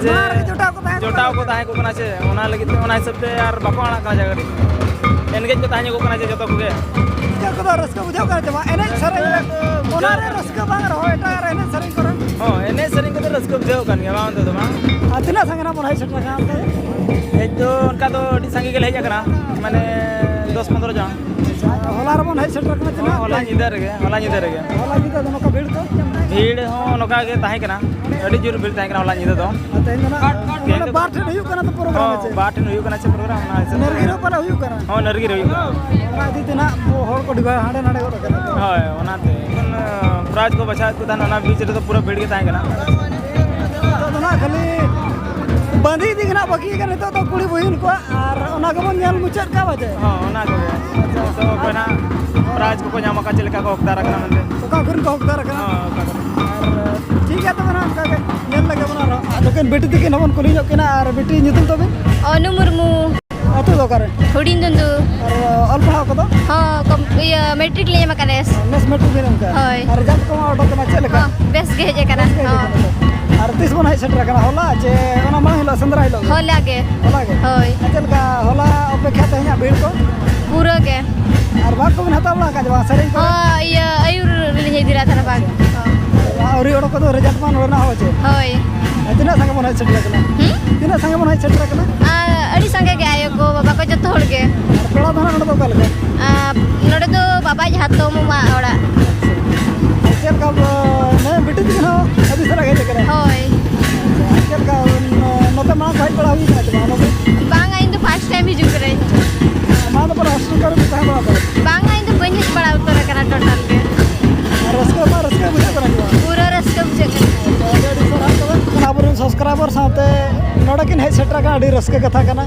ᱡᱮ ᱱᱚᱣᱟ ᱨᱮᱜᱮ ᱡᱚᱴᱟᱣ ᱠᱚ ᱛᱟᱦᱮᱸ ᱠᱚᱜ ᱡᱚᱴᱟᱣ ᱠᱟᱱᱟ᱾ ᱠᱚ ᱛᱟᱦᱮᱸ ᱠᱚᱜ ᱠᱟᱱᱟ ᱥᱮ, ᱚᱱᱟ ᱞᱟᱹᱜᱤᱫ ᱛᱮ, ᱚᱱᱟ ᱦᱤᱥᱟᱹᱵ ᱛᱮ ᱟᱨ ᱵᱟᱠᱚ ᱟᱲᱟᱜ ᱠᱟᱱᱟ ᱡᱟᱭᱜᱟ ᱨᱮ᱾ engage ᱠᱚ ᱛᱟᱦᱮᱸ ᱧᱚᱜᱚᱜ ᱠᱟᱱᱟ ᱡᱮ ᱡᱚᱛᱚ ᱠᱚᱜᱮ᱾ ᱨᱟᱹᱥᱠᱟᱹ ᱠᱚᱫᱚ ᱨᱟᱹᱥᱠᱟᱹ ᱵᱩᱡᱷᱟᱹᱜ ᱠᱟᱱᱟ ᱪᱮ ᱵᱟᱝ? ᱮᱱᱮᱡ ᱥᱮᱨᱮᱧ ᱨᱮ ᱚᱱᱟ ᱨᱮ ᱨᱟᱹᱥᱠᱟᱹ ᱵᱟᱝ ᱨᱮᱦᱚᱸ ᱮᱴᱟᱜ ᱨᱮ ᱮᱱᱮᱡ ᱥᱮᱨᱮᱧ ᱠᱚᱨᱮ? ᱦᱚᱸ, ᱮᱱᱮᱡ ᱥᱮᱨᱮᱧ ᱠᱚᱫᱚ ᱨᱟᱹᱥᱠᱟᱹ ᱵᱩᱡᱷᱟᱹᱣ ᱠᱟᱱ ᱜᱮᱭᱟ, ᱵᱟᱝ ᱢᱮᱱᱛᱮ ᱫᱚ ᱵᱟᱝ᱾ ᱟᱨ ᱛᱤᱱᱟᱹᱜ ᱥᱟᱸᱜᱮ ᱱᱟᱜ ᱵᱚᱱ ᱦᱮᱡ ᱥᱮᱴᱮᱨ ᱟᱠᱟᱱᱟ ᱚᱱᱛᱮ? ᱦᱮᱡ ᱫᱚ ᱚᱱᱠᱟ ᱫᱚ ᱟᱹᱰᱤ ᱥᱟᱸᱜᱮ ᱜᱮᱞᱮ ᱦᱮᱡ ᱟᱠᱟᱱᱟ, ᱢᱟᱱᱮ ᱫᱚᱥ ᱯᱚᱱᱨᱚ ᱡᱚᱱ᱾ ᱦᱚᱞᱟ ᱨᱮᱵᱚᱱ ᱦᱮᱡ ᱥᱮᱴᱮᱨ ᱟᱠᱟᱱᱟ ᱛᱤᱱᱟᱹᱜ? ᱦᱚᱞᱟ ᱧᱤᱫᱟᱹ ᱨᱮᱜᱮ, ᱦᱚᱞᱟ ᱧᱤᱫᱟᱹ ᱨᱮᱜᱮ᱾ ᱦᱚᱞᱟ ᱧᱤᱫᱟᱹ ᱫᱚ ᱱᱚᱝᱠᱟ ᱵᱷᱤᱲ ᱫᱚ? ᱵᱷᱤᱲ ᱦᱚᱸ ᱱᱚᱝᱠᱟ ᱜᱮ ᱛᱟᱦᱮᱸ ᱠᱟᱱᱟ, ᱟᱹᱰᱤ ᱡᱳᱨ ᱵᱷᱤᱲ ᱛᱟᱦᱮᱸ ᱠᱟᱱᱟ ᱦᱚᱞᱟ ᱧᱤᱫᱟᱹ ᱫᱚ᱾ ᱟᱨ ᱛᱮᱦᱮᱧ ᱫᱚ ᱱᱟᱜ ᱛᱮᱦᱮᱧ ᱢᱟᱱᱮ ᱫᱚ ᱵᱟᱨ ᱴᱷᱮᱱ ᱦᱩᱭᱩᱜ ᱠᱟᱱᱟ ᱛᱚ program ᱦᱚᱸ, ᱪᱮ? ᱵᱟᱨ ᱴᱷᱮᱱ ᱦᱩᱭᱩᱜ ᱠᱟᱱᱟ ᱪᱮ program, ᱚᱱᱟ ᱦᱤᱥᱟᱹᱵ ᱛᱮ᱾ ᱱᱟᱹᱨᱜᱤ ᱨᱮ ᱯᱟᱞᱮ ᱦᱩᱭᱩᱜ ᱠᱟᱱᱟ? ᱦᱚᱸ, ᱱᱟᱹᱨᱜᱤ ᱨᱮ ᱦᱩᱭᱩᱜ ᱠᱟᱱᱟ᱾ ᱚᱱᱟ ᱤᱫᱤ ᱛᱮ ᱱᱟᱜ ᱦᱚᱲ ᱠᱚ ᱰᱤᱵᱟ ᱦᱟᱸᱰᱮ ᱱᱟᱰᱮ ᱜᱚᱫ ᱟᱠᱟᱱᱟ᱾ ᱦᱳᱭ, ᱚᱱᱟᱛᱮ᱾ ᱮᱠᱷᱚᱱ, prize ᱠᱚ ᱵᱟᱪᱷᱟᱣᱮᱫ ᱠᱚ ᱛᱟᱦᱮᱱᱟ, ᱚᱱᱟ ᱵᱤᱪ ᱨᱮᱫᱚ ᱯᱩᱨᱟᱹ ᱵᱷᱤᱲ ᱜᱮ ᱛᱟᱦᱮᱸ ᱠᱟᱱᱟ᱾ ᱱᱤᱛᱚᱜ ᱫᱚ ᱱᱟᱜ ᱠᱷᱟᱹᱞᱤ ᱵᱟᱸᱫᱮ ᱤᱫᱤ ᱜᱮ ᱱᱟᱜ ᱵᱟᱹᱠᱤ ᱠᱟᱱᱟ ᱱᱤᱛᱚᱜ ᱫᱚ ᱠᱩᱲᱤ ᱵᱩᱦᱤᱱ ᱠᱚᱣᱟᱜ, ᱟᱨ ᱚᱱᱟ ᱜᱮᱵᱚᱱ ᱧᱮᱞ ᱢᱩᱪᱟᱹᱫ ᱠᱟᱜᱼᱟ ᱵᱟᱡᱮ᱾ ᱦᱚᱸ, ᱚᱱᱟ ᱠᱚᱜᱮ᱾ ᱟᱪᱪᱷᱟ᱾ ᱛᱚ, ᱚᱠᱚᱭ ᱱᱟᱜ prize ᱠᱚᱠᱚ ᱧᱟᱢ ᱟᱠᱟᱫ, ᱪᱮᱫ ᱞᱮᱠᱟ ᱠᱚ ᱦᱚᱠᱫᱟᱨ ᱟᱠᱟᱱᱟ ᱢᱮᱱᱛᱮ᱾ ᱚᱠᱟ ᱠᱚᱨᱮᱱ ᱠᱚ ᱦᱚᱠᱫᱟᱨ ᱟᱠᱟᱱᱟ? ᱦᱚᱸ, ᱚᱠᱟ ᱠᱚᱨᱮᱱ᱾ ᱟᱨ ᱴᱷᱤᱠ ᱜᱮᱭᱟ, ᱛᱚᱵᱮ ᱱᱟᱜ ᱚᱱᱠᱟ ᱜᱮ ᱧᱮᱞ ᱞᱮᱜᱮ ᱵᱚᱱ ᱟᱨᱦᱚᱸ᱾ ᱟᱨ ᱱᱩᱠᱤᱱ ᱵᱤᱴᱤ ᱛᱟᱹᱠᱤᱱ ᱦᱚᱸᱵᱚᱱ ᱠᱩᱞᱤ ᱧᱚᱜ ᱠᱤᱱᱟ᱾ ᱟᱨ ᱵᱤᱴᱤ, ᱧᱩᱛᱩᱢ ᱛᱟᱵᱤᱱ? ᱚᱱᱩ ᱢᱩᱨᱢᱩ᱾ ᱟᱹᱛᱩ ᱫᱚ ᱚᱠᱟᱨᱮ? ᱦᱩᱰᱤᱧ ᱫᱩᱱᱫᱩ᱾ ᱟᱨ ᱚᱞ ᱯᱟᱲᱦᱟᱣ ᱠᱚᱫᱚ? ᱦᱚᱸ, ᱠᱚᱢ-, ᱤᱭᱟᱹ, ᱢᱮᱴᱨᱤᱠ ᱞᱤᱧ ᱮᱢ ᱟᱠᱟᱫᱟ ᱱᱮᱥ᱾ ᱱᱮᱥ ᱢᱮᱴᱨᱤᱠ ᱵᱤᱱ ᱮᱢ ᱟᱠᱟᱫᱟ? ᱦᱳᱭ᱾ ᱟᱨ ᱨᱮᱡᱟᱞᱴ ᱠᱚᱢᱟ ᱚᱰᱚᱠ ᱮᱱᱟ, ᱪᱮᱫ ᱞᱮᱠᱟ? ᱦᱚᱸ, ᱵᱮᱥ ᱜᱮ ᱦᱮᱡ ᱟᱠᱟᱱᱟ᱾ ᱵᱮᱥ ᱜᱮ ᱦᱮᱡ ᱦᱚᱸ᱾ ᱟᱠᱟᱱᱟ ᱛᱚ? ᱟᱨ ᱛᱤᱥ ᱵᱚᱱ ᱦᱮᱡ ᱥᱮᱴᱮᱨ ᱟᱠᱟᱱᱟ? ᱦᱚᱞᱟ ᱪᱮ ᱚᱱᱟ ᱢᱟᱲᱟᱝ ᱦᱤᱞᱳᱜ, ᱥᱮᱸᱫᱽᱨᱟ ᱦᱤᱞᱳᱜ ᱜᱮ? ᱦᱚᱞᱟ ᱜᱮ᱾ ᱦᱚᱞᱟ ᱜᱮ? ᱦᱳᱭ᱾ ᱟᱨ ᱪᱮᱫ ᱞᱮᱠᱟ ᱦᱚᱞᱟ ᱚᱯᱮᱠᱷᱟ ᱛᱮᱦᱮᱧᱟᱜ ᱵᱷᱤᱲ ᱠᱚ? ᱯᱩᱨᱟᱹ ᱜᱮ᱾ ᱟᱨ ᱵᱷᱟᱜᱽ ᱠᱚᱵᱤᱱ ᱦᱟᱛᱟᱣ ᱞᱮᱫᱟ ᱠᱟᱡ ᱵᱟᱝ ᱥᱮᱨᱮᱧ ᱠᱚ? ᱦᱚᱸ, ᱤᱭᱟᱹ, ᱟᱹᱭᱩᱨ ᱨᱮᱞᱤᱧ ᱤᱫᱤ ᱞᱮᱫᱟ ᱛᱷᱟᱨᱟ ᱵᱷᱟᱜᱽ᱾ ᱟᱪᱪᱷᱟ᱾ ᱦᱚᱸ᱾ ᱟᱹᱣᱨᱤ ᱚᱰᱚᱠ ᱠᱚᱫᱚ ᱨᱮᱡᱟᱞᱴ ᱢᱟ ᱱᱚᱰᱮᱱᱟᱜ ᱦᱚᱸ ᱪᱮ? ᱦᱳᱭ᱾ ᱟᱨ ᱛᱤᱱᱟᱹᱜ ᱥᱟᱸᱜᱮ ᱵᱚᱱ ᱦᱮᱡ ᱥᱮᱴᱮᱨ ᱟᱠᱟᱱᱟ? ᱦᱩᱸ? ᱛᱤᱱᱟᱹᱜ ᱥᱟᱸᱜᱮ ᱵᱚᱱ ᱦᱮᱡ ᱥᱮᱴᱮᱨ ᱟᱠᱟᱱᱟ? ᱟᱨ ᱟᱹᱰᱤ ᱥᱟᱸᱜᱮ ᱜᱮ, ᱟᱭᱳ ᱠᱚ, ᱵᱟᱵᱟ ᱠᱚ, ᱡᱚᱛᱚ ᱦᱚᱲ ᱜᱮ᱾ ᱟᱨ ᱯᱮᱲᱟ ᱫᱚ ᱦᱟᱸᱜ ᱱᱚᱰᱮ ᱫᱚ ᱚᱠᱟ ᱞᱮᱠᱟ? ᱟᱨ ᱱᱚᱰᱮ ᱫᱚ ᱵᱟᱵᱟᱭ ᱦᱟᱛᱚᱢ ᱢᱟ ᱚᱲᱟᱜ᱾ ᱟᱨ ᱪᱮᱫ ᱞᱮᱠᱟ, ᱟᱸ, ᱢᱟᱱᱮ ᱵᱤᱴᱤ ᱛᱟᱹᱠᱤᱱ ᱦᱚᱸ ᱟᱹᱰᱤ ᱥᱟᱨᱟ ᱜᱮ ᱦᱮᱡ ᱟᱠᱟᱱᱟ? ᱦᱳᱭ᱾ ᱟᱨ ᱪᱮᱫ ᱞᱮᱠᱟ, ᱟᱸ, ᱱᱚᱛᱮ ᱢᱟᱲᱟᱝ ᱠᱚ ᱦᱮᱡ ᱵᱟᱲᱟ ᱦᱩᱭ ᱠᱟᱱᱟ ᱪᱮ ᱵᱟᱝ ᱱᱚᱛᱮ? ᱵᱟᱝᱟ, ᱤᱧ ᱫᱚ first time ᱦᱤᱡᱩᱜ ᱠᱟᱹᱱᱟᱹᱧ᱾ ᱢᱟᱲᱟᱝ ᱫᱚ ᱯᱟᱞᱮ ᱦᱳᱥᱴᱮᱞ ᱠᱚᱨᱮ ᱵᱤᱱ ᱛᱟᱦᱮᱸ ᱵᱟᱲᱟ ᱠᱟᱱᱟ? ᱵᱟᱝᱟ, ᱤᱧ ᱫᱚ ᱵᱟᱹᱧ ᱦᱮᱡ ᱵᱟᱲᱟ ᱩᱛᱟᱹᱨ ᱟᱠᱟᱱᱟ total ᱜᱮ᱾ ᱟᱨ ᱨᱟᱹᱥᱠᱟᱹ ᱢᱟ ᱨᱟᱹᱥᱠᱟᱹ ᱵᱩᱡᱷᱟᱹᱜ ᱠᱟᱱᱟ ᱪᱮ ᱵᱟᱝ? ᱯᱩᱨᱟᱹ ᱨᱟᱹᱥᱠᱟᱹ ᱵᱩᱡᱷᱟᱹᱜ ᱠᱟᱱᱟ᱾ ᱟᱪᱪᱷᱟ, ᱟᱹᱰᱤ ᱟᱹᱰᱤ ᱥᱟᱨᱦᱟᱣ ᱛᱚᱵᱮ᱾ ᱟᱵᱚᱨᱮᱱ subscriber ᱥᱟᱶᱛᱮ ᱱᱚᱰᱮ ᱠᱤᱱ ᱦᱮᱡ ᱥᱮᱴᱮᱨ ᱟᱠᱟᱱᱟ, ᱟᱹᱰᱤ ᱨᱟᱹᱥᱠᱟᱹ ᱠᱟᱛᱷᱟ ᱠᱟᱱᱟ᱾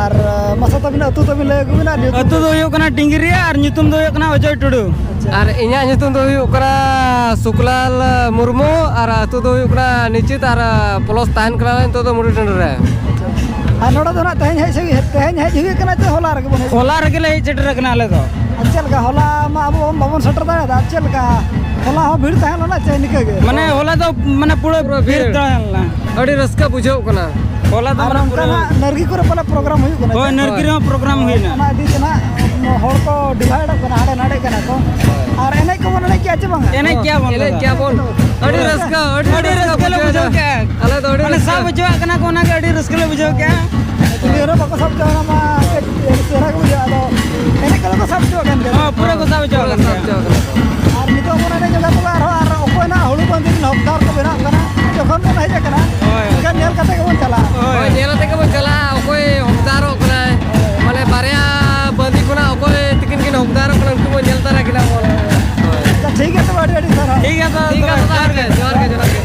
ᱟᱨ, ᱟᱸ, ᱢᱟᱥᱮ ᱛᱟᱵᱤᱱ ᱟᱹᱛᱩ ᱛᱟᱵᱤᱱ ᱞᱟᱹᱭ ᱟᱹᱜᱩ ᱵᱤᱱᱟ ᱟᱨ ᱧᱩᱛᱩᱢ? ᱟᱹᱛᱩ ᱫᱚ ᱦᱩᱭᱩᱜ ᱠᱟᱱᱟ ᱰᱤᱝᱜᱤᱨᱤᱭᱟ ᱟᱨ ᱧᱩᱛᱩᱢ ᱫᱚ ᱦᱩᱭᱩᱜ ᱠᱟᱱᱟ ᱚᱡᱚᱭ ᱴᱩᱰᱩ᱾ ᱟᱪᱪᱷᱟ᱾ ᱟᱨ ᱤᱧᱟᱹᱜ ᱧᱩᱛᱩᱢ ᱫᱚ ᱦᱩᱭᱩᱜ ᱠᱟᱱᱟ ᱥᱩᱠᱞᱟᱞ ᱢᱩᱨᱢᱩ ᱟᱨ ᱟᱹᱛᱩ ᱫᱚ ᱦᱩᱭᱩᱜ ᱠᱟᱱᱟ ᱱᱤᱪᱤᱛ ᱟᱨ plus ᱛᱟᱦᱮᱱ ᱠᱟᱱᱟᱞᱮ ᱱᱤᱛᱚᱜ ᱫᱚ ᱢᱩᱲᱤ ᱴᱟᱺᱰᱤ ᱨᱮ᱾ ᱟᱨ ᱱᱚᱰᱮ ᱫᱚ ᱱᱟᱜ ᱛᱮᱦᱮᱧ ᱦᱮᱡ ᱥᱮ-, ᱛᱮᱦᱮᱧ ᱦᱮᱡ ᱦᱩᱭᱩᱜ ᱠᱟᱱᱟ ᱪᱮ ᱦᱚᱞᱟ ᱨᱮᱜᱮ ᱵᱚᱱ ᱦᱮᱡ? ᱦᱚᱞᱟ ᱨᱮᱜᱮ ᱞᱮ ᱦᱮᱡ ᱥᱮᱴᱮᱨ ᱟᱠᱟᱱᱟ ᱟᱞᱮ ᱫᱚ᱾ ᱟᱨ ᱪᱮᱫ ᱞᱮᱠᱟ ᱦᱚᱞᱟ ᱢᱟ ᱟᱵᱚ ᱵᱟᱵᱚᱱ ᱥᱮᱴᱮᱨ ᱫᱟᱲᱮᱭᱟᱫᱟ, ᱟᱨ ᱪᱮᱫ ᱞᱮᱠᱟ ᱦᱚᱞᱟ ᱦᱚᱸ ᱵᱷᱤᱲ ᱛᱟᱦᱮᱸ ᱞᱮᱱᱟ ᱪᱮ ᱱᱤᱠᱟᱹ ᱜᱮ? ᱢᱟᱱᱮ ᱦᱚᱞᱟ ᱫᱚ ᱢᱟᱱᱮ ᱯᱩᱨᱟᱹ ᱯᱩᱨᱟᱹ ᱵᱷᱤᱲ ᱵᱷᱤᱲ᱾ ᱛᱟᱦᱮᱸ ᱞᱮᱱᱟ᱾ ᱟᱹᱰᱤ ᱨᱟᱹᱥᱠᱟᱹ ᱵᱩᱡᱷᱟᱹᱣ ᱠᱟᱱᱟ᱾ ᱦᱚᱞᱟ ᱫᱚ ᱟᱨ ᱢᱟᱱᱮ ᱯᱩᱨᱟᱹ ᱚᱱᱠᱟᱱᱟᱜ ᱱᱟᱨᱜᱤ ᱠᱚᱨᱮ ᱯᱟᱞᱮ program ᱦᱩᱭᱩᱜ ᱠᱟᱱᱟ ᱦᱳᱭ, ᱪᱮ? ᱱᱟᱨᱜᱤ ᱨᱮᱦᱚᱸ program ᱦᱩᱭᱱᱟ᱾ ᱚᱱᱟ ᱤᱫᱤ ᱛᱮ ᱱᱟᱜ ᱦᱚᱲ ᱠᱚ divideᱚᱜ ᱠᱟᱱᱟ, ᱦᱟᱸᱰᱮ ᱱᱟᱰᱮ ᱠᱟᱱᱟ ᱠᱚ᱾ ᱟᱨ ᱮᱱᱮᱡ ᱠᱚᱵᱚᱱ ᱮᱱᱮᱡ ᱠᱮᱜᱼᱟ ᱪᱮ ᱵᱟᱝᱟ? ᱮᱱᱮᱡ ᱠᱮᱜᱼᱟ ᱵᱚᱱ ᱮᱱᱮᱡ ᱫᱟᱫᱟ᱾ ᱠᱮᱜᱼᱟ ᱵᱚᱱ᱾ ᱟᱹᱰᱤ ᱟᱹᱰᱤ ᱨᱟᱹᱥᱠᱟᱹ, ᱨᱟᱹᱥᱠᱟᱹ, ᱟᱹᱰᱤ ᱟᱹᱰᱤ ᱨᱟᱹᱥᱠᱟᱹ ᱨᱟᱹᱥᱠᱟᱹ ᱞᱮ ᱵᱩᱡᱷᱟᱹᱣ ᱵᱩᱡᱷᱟᱹᱣ ᱠᱮᱜᱼᱟ᱾ ᱠᱮᱜᱼᱟ᱾ ᱟᱞᱮ ᱫᱚ ᱟᱹᱰᱤ ᱢᱟᱱᱮ ᱨᱟᱹᱥᱠᱟᱹ᱾ ᱥᱟᱵ ᱦᱚᱪᱚᱣᱟᱜ ᱠᱟᱱᱟ ᱠᱚ, ᱚᱱᱟᱜᱮ ᱟᱹᱰᱤ ᱨᱟᱹᱥᱠᱟᱹ ᱞᱮ ᱵᱩᱡᱷᱟᱹᱣ ᱠᱮᱜᱼᱟ᱾ ᱪᱩᱞᱦᱟᱹ ᱨᱮ ᱵᱟᱠᱚ ᱥᱟᱵ ᱦᱚᱪᱚ ᱠᱟᱱᱟ, ᱢᱟ ᱠᱟᱹᱡ ᱪᱮᱦᱨᱟ ᱠᱚ ᱵᱩᱡᱷᱟᱹᱜᱼᱟ᱾ ᱟᱫᱚ ᱮᱱᱮᱡ ᱠᱚᱫᱚ ᱠᱚ ᱥᱟᱵ ᱦᱚᱪᱚᱣᱟᱜ ᱠᱟᱱ ᱜᱮᱭᱟ᱾ ᱦᱚᱸ, ᱯᱩᱨᱟᱹ ᱠᱚ ᱥᱟᱵ ᱦᱚᱪᱚᱣᱟᱜ ᱯᱩᱨᱟᱹ ᱠᱟᱱ ᱥᱟᱵ ᱜᱮᱭᱟ᱾ ᱦᱚᱪᱚᱣᱟᱜ ᱠᱟᱱᱟ᱾ ᱟᱨ ᱱᱤᱛᱚᱜ ᱵᱚᱱ ᱮᱱᱮᱡ ᱧᱚᱜᱟ ᱛᱚᱵᱮ ᱟᱨᱦᱚᱸ, ᱟᱨ ᱚᱠᱚᱭ ᱱᱟᱜ ᱦᱩᱲᱩ ᱵᱟᱸᱫᱤ ᱨᱮᱱ ᱦᱚᱠᱫᱟᱨ ᱠᱚ ᱵᱮᱱᱟᱜ ᱠᱟᱱᱟ, ᱡᱚᱠᱷᱚᱱ ᱵᱚᱱ ᱦᱮᱡ ᱟᱠᱟᱱᱟ, ᱦᱳᱭ᱾ ᱮᱱᱠᱷᱟᱱ ᱧᱮᱞ ᱠᱟᱛᱮ ᱜᱮᱵᱚᱱ ᱪᱟᱞᱟᱜᱼᱟ᱾ ᱦᱳᱭ᱾ ᱦᱳᱭ, ᱧᱮᱞ ᱟᱛᱮ ᱜᱮᱵᱚᱱ ᱪᱟᱞᱟᱜᱼᱟ, ᱚᱠᱚᱭ ᱦᱚᱠᱫᱟᱨᱚᱜ ᱠᱟᱱᱟᱭ, ᱦᱳᱭ᱾ ᱢᱟᱱᱮ ᱵᱟᱨᱭᱟ ᱵᱟᱸᱫᱤ ᱠᱷᱚᱱᱟᱜ ᱚᱠᱚᱭ ᱛᱤᱠᱤᱱ ᱠᱤᱱ ᱦᱚᱠᱫᱟᱨᱚᱜ ᱠᱟᱱᱟ, ᱩᱱᱠᱩ ᱵᱚᱱ ᱧᱮᱞ ᱛᱟᱨᱟ ᱠᱤᱱᱟ ᱵᱚᱱ᱾ ᱦᱳᱭ᱾ ᱟᱪᱪᱷᱟ, ᱴᱷᱤᱠ ᱜᱮᱭᱟ ᱛᱚᱵᱮ, ᱟᱹᱰᱤ ᱟᱹᱰᱤ ᱥᱟᱨᱦᱟᱣ᱾ ᱴᱷᱤᱠ ᱜᱮᱭᱟ ᱛᱚᱵᱮ, ᱴᱷᱤᱠ ᱜᱮᱭᱟ ᱛᱚᱵᱮ, ᱡᱚᱦᱟᱨ ᱜᱮ, ᱡᱚᱦᱟᱨ ᱜᱮ, ᱡᱚᱦᱟᱨ ᱜᱮ᱾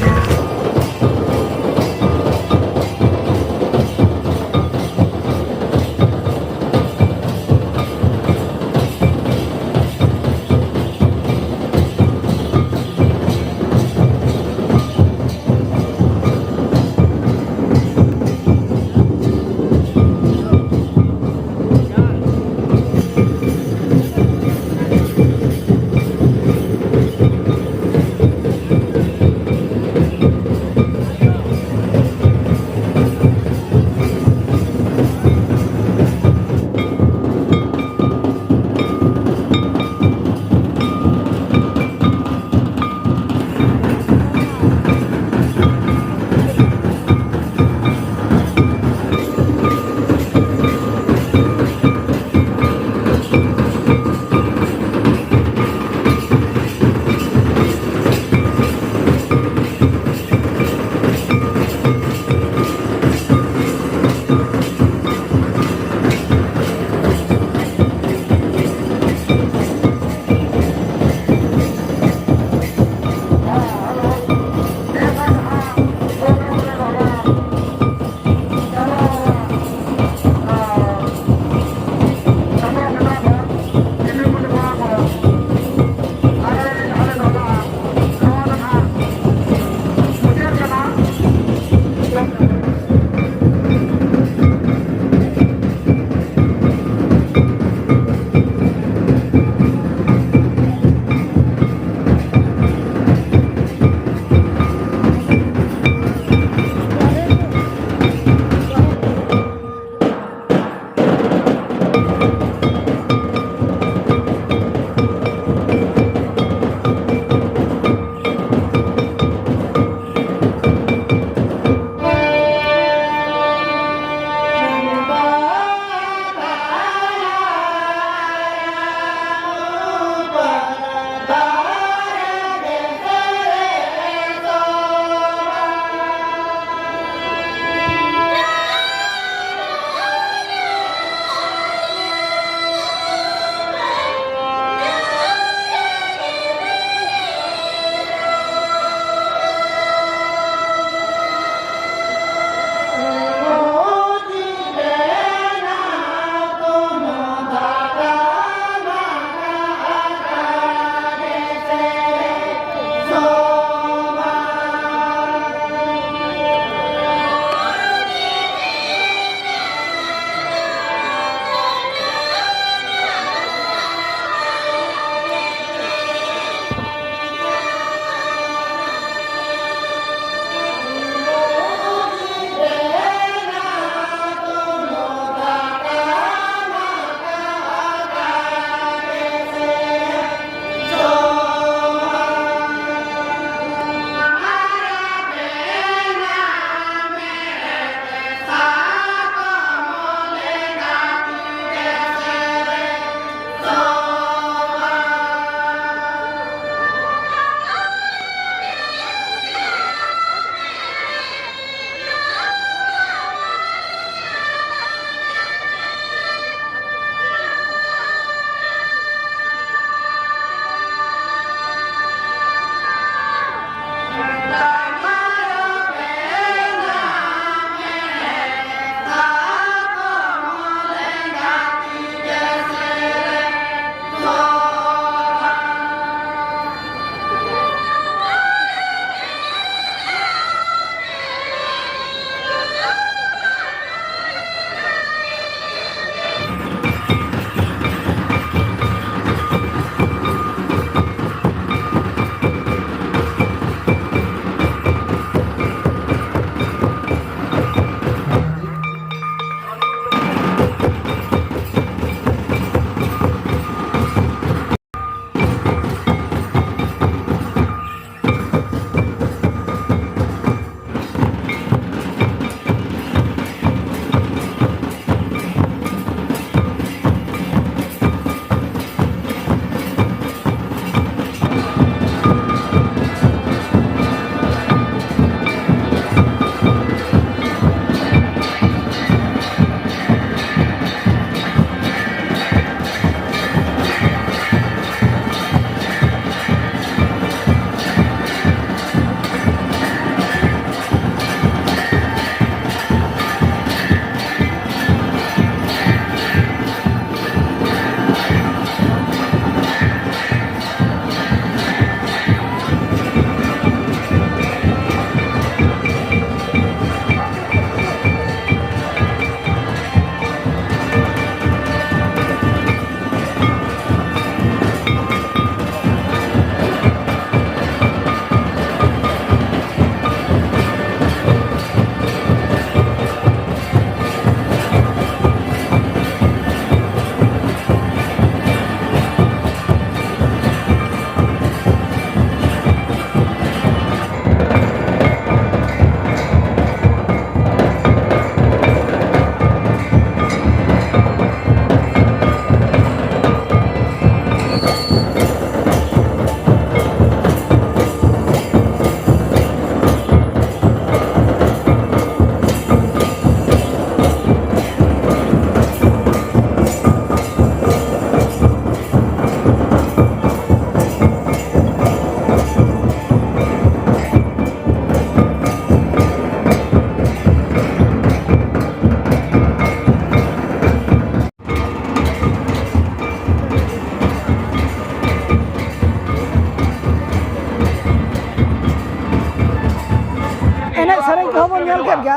ᱜᱮᱭᱟ᱾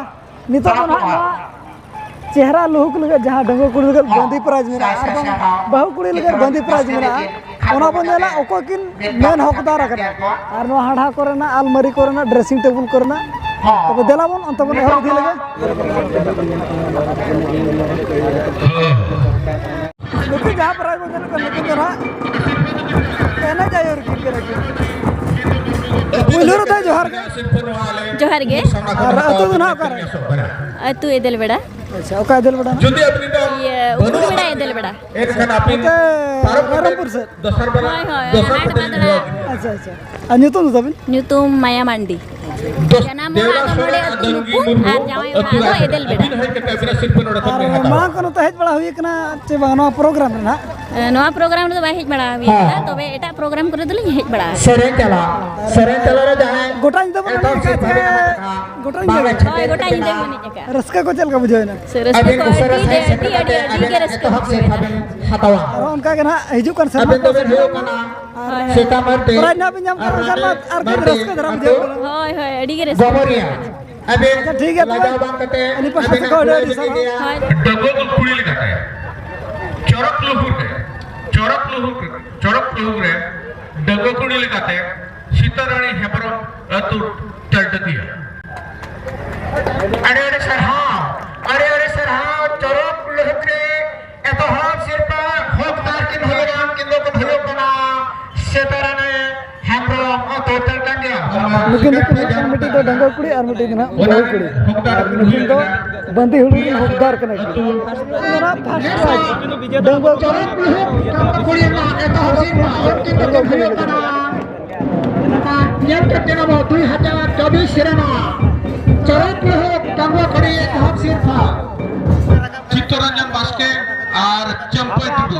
ᱱᱤᱛᱚᱜ ᱫᱚ ᱱᱟᱦᱟᱜ ᱱᱚᱣᱟ ᱪᱮᱦᱨᱟ ᱞᱩᱦᱩᱠ ᱞᱟᱹᱜᱤᱫ ᱡᱟᱦᱟᱸ ᱰᱟᱺᱜᱩᱣᱟᱹ ᱠᱩᱲᱤ ᱞᱟᱹᱜᱤᱫ ᱵᱟᱸᱫᱤ ᱯᱨᱟᱭᱤᱡᱽ ᱢᱮᱱᱟᱜᱼᱟ ᱟᱨ ᱵᱟᱝ ᱵᱟᱹᱦᱩ ᱠᱩᱲᱤ ᱞᱟᱹᱜᱤᱫ ᱵᱟᱸᱫᱤ ᱯᱨᱟᱭᱤᱡᱽ ᱢᱮᱱᱟᱜᱼᱟ, ᱚᱱᱟ ᱵᱚᱱ ᱧᱮᱞᱟ ᱚᱠᱚᱭ ᱠᱤᱱ ᱢᱮᱱ ᱦᱚᱠᱫᱟᱨ ᱟᱠᱟᱱᱟ᱾ ᱟᱨ ᱱᱚᱣᱟ ᱦᱟᱰᱦᱟ ᱠᱚᱨᱮᱱᱟᱜ, ᱟᱞᱢᱟᱨᱤ ᱠᱚᱨᱮᱱᱟᱜ, ᱰᱨᱮᱥᱤᱝ ᱴᱮᱵᱩᱞ ᱠᱚᱨᱮᱱᱟᱜ, ᱛᱚᱵᱮ ᱫᱮᱞᱟ ᱵᱚᱱ ᱚᱱᱛᱮ ᱵᱚᱱ ᱮᱦᱚᱵ ᱤᱫᱤ ᱞᱮᱜᱮ᱾ ᱱᱩᱠᱤᱱ ᱡᱟᱦᱟᱸ ᱯᱨᱟᱭᱤᱡᱽ ᱵᱚᱱ ᱧᱮᱞᱮᱫ ᱠᱚᱣᱟ, ᱱᱩᱠᱤᱱ ᱫᱚ ᱱᱟᱦᱟᱜ ᱮᱱᱮᱡ ᱟᱹᱭᱩᱨ ᱠᱤᱱ ᱠᱟᱱᱟ ᱠᱤᱱ᱾ ᱯᱩᱭᱞᱩ ᱨᱮᱫᱚ ᱡᱚᱦᱟᱨ ᱜᱮ᱾ ᱡᱚᱦᱟᱨ ᱜᱮ᱾ ᱟᱨ ᱟᱹᱛᱩ ᱫᱚ ᱱᱟᱦᱟᱜ ᱚᱠᱟᱨᱮ? ᱟᱹᱛᱩ ᱮᱫᱮᱞ ᱵᱮᱲᱟ᱾ ᱟᱪᱪᱷᱟ, ᱚᱠᱟ ᱮᱫᱮᱞ ᱵᱮᱲᱟ ᱱᱟᱦᱟᱜ? ᱤᱭᱟᱹ, ᱩᱫᱩᱲ ᱵᱮᱲᱟ ᱮᱫᱮᱞ ᱵᱮᱲᱟ᱾ ᱱᱚᱛᱮ ᱨᱟᱭᱨᱚᱝᱯᱩᱨ ᱥᱮᱫ᱾ ᱦᱳᱭ, ᱦᱳᱭ, ᱦᱟᱱᱟ ᱟᱰᱮ ᱢᱟ ᱫᱚ ᱱᱟᱦᱟᱜ᱾ ᱟᱪᱪᱷᱟ, ᱟᱪᱪᱷᱟ᱾ ᱟᱨ ᱧᱩᱛᱩᱢ ᱫᱚ ᱛᱟᱵᱤᱱ? ᱧᱩᱛᱩᱢ ᱢᱟᱭᱟ ᱢᱟᱱᱰᱤ᱾ ᱡᱟᱱᱟᱢ ᱚᱲᱟᱜ ᱫᱚ ᱱᱚᱰᱮ ᱟᱹᱛᱩ ᱧᱩᱛᱩᱢ ᱟᱨ ᱡᱟᱶᱟᱭ ᱚᱲᱟᱜ ᱫᱚ ᱮᱫᱮᱞ ᱵᱮᱲᱟ᱾ ᱟᱨ ᱢᱟᱲᱟᱝ ᱠᱷᱚᱱ ᱱᱚᱛᱮ ᱦᱮᱡ ᱵᱟᱲᱟ ᱦᱩᱭ ᱟᱠᱟᱱᱟ ᱪᱮ ᱵᱟᱝ ᱱᱚᱣᱟ ᱯᱨᱳᱜᱨᱟᱢ ᱨᱮ ᱱᱟᱦᱟᱜ? ᱮ, ᱱᱚᱣᱟ ᱯᱨᱳᱜᱨᱟᱢ ᱨᱮᱫᱚ ᱵᱟᱭ ᱦᱮᱡ ᱵᱟᱲᱟ ᱦᱩᱭ ᱟᱠᱟᱱᱟ, ᱛᱚᱵᱮ ᱮᱴᱟᱜ ᱯᱨᱳᱜᱨᱟᱢ ᱠᱚᱨᱮ ᱫᱚᱞᱤᱧ ᱦᱮᱡ ᱵᱟᱲᱟ ᱟᱠᱟᱱᱟ᱾ ᱥᱮᱨᱮᱧ ᱛᱟᱞᱟ, ᱥᱮᱨᱮᱧ ᱛᱟᱞᱟ ᱨᱮ ᱡᱟᱦᱟᱸᱭ ᱜᱚᱴᱟ ᱧᱤᱫᱟᱹ ᱵᱚᱱ ᱮᱛᱚᱦᱚᱵ ᱮᱱᱮᱡ ᱟᱠᱟᱫ ᱥᱤᱨᱯᱟᱹ ᱛᱮ ᱢᱮᱱᱟᱜ ᱟᱠᱟᱫᱟ, ᱜᱚᱴᱟ ᱵᱟᱝ ᱧᱤᱫᱟᱹ᱾ ᱟᱪᱪᱷᱟ, ᱦᱳᱭ, ᱜᱚᱴᱟ ᱧᱤᱫᱟᱹ ᱵᱚᱱ ᱮᱱᱮᱡ ᱟᱠᱟᱫᱟ᱾ ᱨᱟᱹᱥᱠᱟᱹ ᱠᱚ ᱪᱮᱫ ᱞᱮᱠᱟ ᱵᱩᱡᱷᱟᱹᱣ ᱮᱱᱟ? ᱥᱮ ᱨᱟᱹᱥᱠᱟᱹ ᱟᱹᱵᱤᱱ ᱠᱚ ᱩᱥᱟᱹᱨᱟ ᱟᱹᱰᱤ, ᱥᱟᱺᱦᱤᱡ ᱟᱹᱰᱤ, ᱥᱮᱴᱮᱨ ᱟᱹᱰᱤ, ᱠᱟᱛᱮ ᱟᱹᱰᱤ ᱜᱮ ᱟᱞᱮᱭᱟᱜ ᱨᱟᱹᱥᱠᱟᱹ ᱮᱛᱚᱦᱚᱵ ᱵᱩᱡᱷᱟᱹᱣ ᱥᱤᱨᱯᱟᱹ ᱮᱱᱟ᱾ ᱵᱮᱱ ᱦᱟᱛᱟᱣᱟ᱾ ᱟᱨ ᱚᱱᱠᱟ ᱜᱮ ᱱᱟᱦᱟᱜ ᱦᱤᱡᱩᱜ ᱠᱟᱱ ᱥᱮᱨᱢᱟ ᱟᱵᱮᱱ ᱠᱚ ᱫᱚᱵᱮᱱ ᱦᱩᱭᱩᱜ ᱠᱟᱱᱟ ᱦᱳᱭ, ᱦᱳᱭ᱾ ᱥᱮᱛᱟ ᱢᱟᱨᱰᱤ᱾ ᱯᱨᱟᱭᱤᱡᱽ ᱱᱟᱦᱟᱜ ᱵᱮᱱ ᱧᱟᱢ ᱠᱟᱜ ᱟᱨ ᱠᱷᱟᱱ ᱢᱟ ᱟᱨ ᱠᱟᱹᱡ ᱨᱟᱹᱥᱠᱟᱹ ᱫᱷᱟᱨᱟ ᱵᱩᱡᱷᱟᱹᱣ ᱠᱟᱱᱟ᱾ ᱦᱳᱭ, ᱦᱳᱭ, ᱟᱹᱰᱤ ᱜᱮ ᱨᱟᱹᱥᱠᱟᱹ ᱜᱚᱢᱚᱨᱤᱭᱟ᱾ ᱵᱩᱡᱷᱟᱹᱣ ᱠᱟᱱᱟ᱾ ᱟᱹᱵᱤᱱ ᱟᱪᱪᱷᱟ, ᱴᱷᱤᱠ ᱜᱮᱭᱟ, ᱛᱚᱵᱮ ᱞᱟᱡᱟᱣ ᱵᱟᱝ ᱠᱟᱛᱮ ᱟᱹᱞᱤᱧ ᱯᱟᱥᱴᱟ ᱟᱹᱵᱤᱱ ᱥᱮᱫ ᱠᱷᱚᱱ ᱟᱹᱰᱤ ᱟᱹᱰᱤ ᱥᱟᱨᱦᱟᱣ᱾ ᱦᱳᱭ᱾ ᱰᱟᱺᱜᱩᱣᱟᱹ ᱠᱩᱲᱤ ᱞᱮᱠᱟᱛᱮ ᱪᱚᱨᱚᱠ ᱞᱩᱦᱩᱠ ᱨᱮ, ᱪᱚᱨᱚᱠ ᱞᱩᱦᱩᱠ ᱨᱮ, ᱪᱚᱨᱚᱠ ᱞᱩᱦᱩᱠ ᱨᱮ ᱰᱟᱺᱜᱩᱣᱟᱹ ᱠᱩᱲᱤ ᱞᱮᱠᱟᱛᱮ ᱥᱤᱛᱟᱨᱟᱱᱤ ᱦᱮᱢᱵᱨᱚᱢ ᱟᱹᱛᱩ ᱛᱟᱞᱰᱟᱹᱠᱤᱭᱟᱹ᱾ ᱟᱹᱰᱤ ᱟᱹᱰᱤ ᱥᱟᱨᱦᱟᱣ, ᱟᱹᱰᱤ ᱟᱹᱰᱤ ᱥᱟᱨᱦᱟᱣ᱾ ᱪᱚᱨᱚᱠ ᱞᱩᱦᱩᱠ ᱨᱮ ᱮᱛᱚᱦᱚᱵ ᱥᱤᱨᱯᱟᱹ ᱦᱚᱠᱫᱟᱨ ᱠᱤᱱ ᱦᱩᱭᱩᱜᱼᱟ, ᱩᱱᱠᱤᱱ ᱫᱚᱠᱤᱱ ᱦᱩᱭᱩᱜ ᱠᱟᱱᱟ ᱥᱤᱛᱟᱨᱟᱱᱤ ᱦᱮᱢᱵᱨᱚᱢ ᱟᱹᱛᱩ ᱛᱟᱞᱰᱟᱹᱠᱤᱭᱟᱹ᱾ ᱱᱩᱠᱤᱱ ᱫᱚᱠᱤᱱ ᱦᱩᱭᱩᱜ ᱠᱟᱱᱟ ᱢᱤᱫᱴᱤᱡ ᱫᱚ ᱰᱟᱺᱜᱩᱣᱟᱹ ᱠᱩᱲᱤ ᱟᱨ ᱢᱤᱫᱴᱤᱡ ᱫᱚ ᱱᱟᱦᱟᱜ ᱵᱟᱹᱦᱩ ᱠᱩᱲᱤ᱾ ᱟᱨ ᱱᱩᱠᱤᱱ ᱫᱚ ᱵᱟᱸᱫᱤ ᱦᱩᱲᱩ ᱨᱮᱱ ᱦᱚᱠᱫᱟᱨ ᱠᱟᱱᱟ ᱠᱤᱱ᱾ ᱚᱱᱟ ᱯᱷᱟᱥᱴ ᱯᱨᱟᱭᱤᱡᱽ ᱰᱟᱺᱜᱩᱣᱟᱹ ᱠᱩᱲᱤ᱾ ᱪᱚᱨᱚᱠ ᱞᱩᱦᱩᱠ ᱰᱟᱺᱜᱩᱣᱟᱹ ᱠᱩᱲᱤ ᱨᱮᱱᱟᱜ ᱮᱛᱚᱦᱚᱵ ᱥᱤᱨᱯᱟᱹ ᱩᱱᱠᱤᱱ ᱫᱚᱠᱤᱱ ᱦᱩᱭᱩᱜ ᱠᱟᱱᱟ᱾ ᱧᱮᱞ ᱠᱟᱛᱮ ᱟᱵᱚ ᱫᱩᱭ ᱦᱟᱡᱟᱨ ᱪᱚᱵᱵᱤᱥ ᱨᱮᱱᱟᱜ ᱪᱚᱨᱚᱠ ᱞᱩᱦᱩᱠ ᱰᱟᱺᱜᱩᱣᱟᱹ ᱠᱩᱲᱤ ᱮᱛᱚᱦᱚᱵ ᱥᱤᱨᱯᱟᱹ᱾ ᱪᱤᱛᱛᱚᱨᱚᱧᱡᱚᱱ ᱵᱟᱥᱠᱮ ᱟᱨ ᱪᱟᱢᱯᱟᱭ ᱴᱩᱰᱩ᱾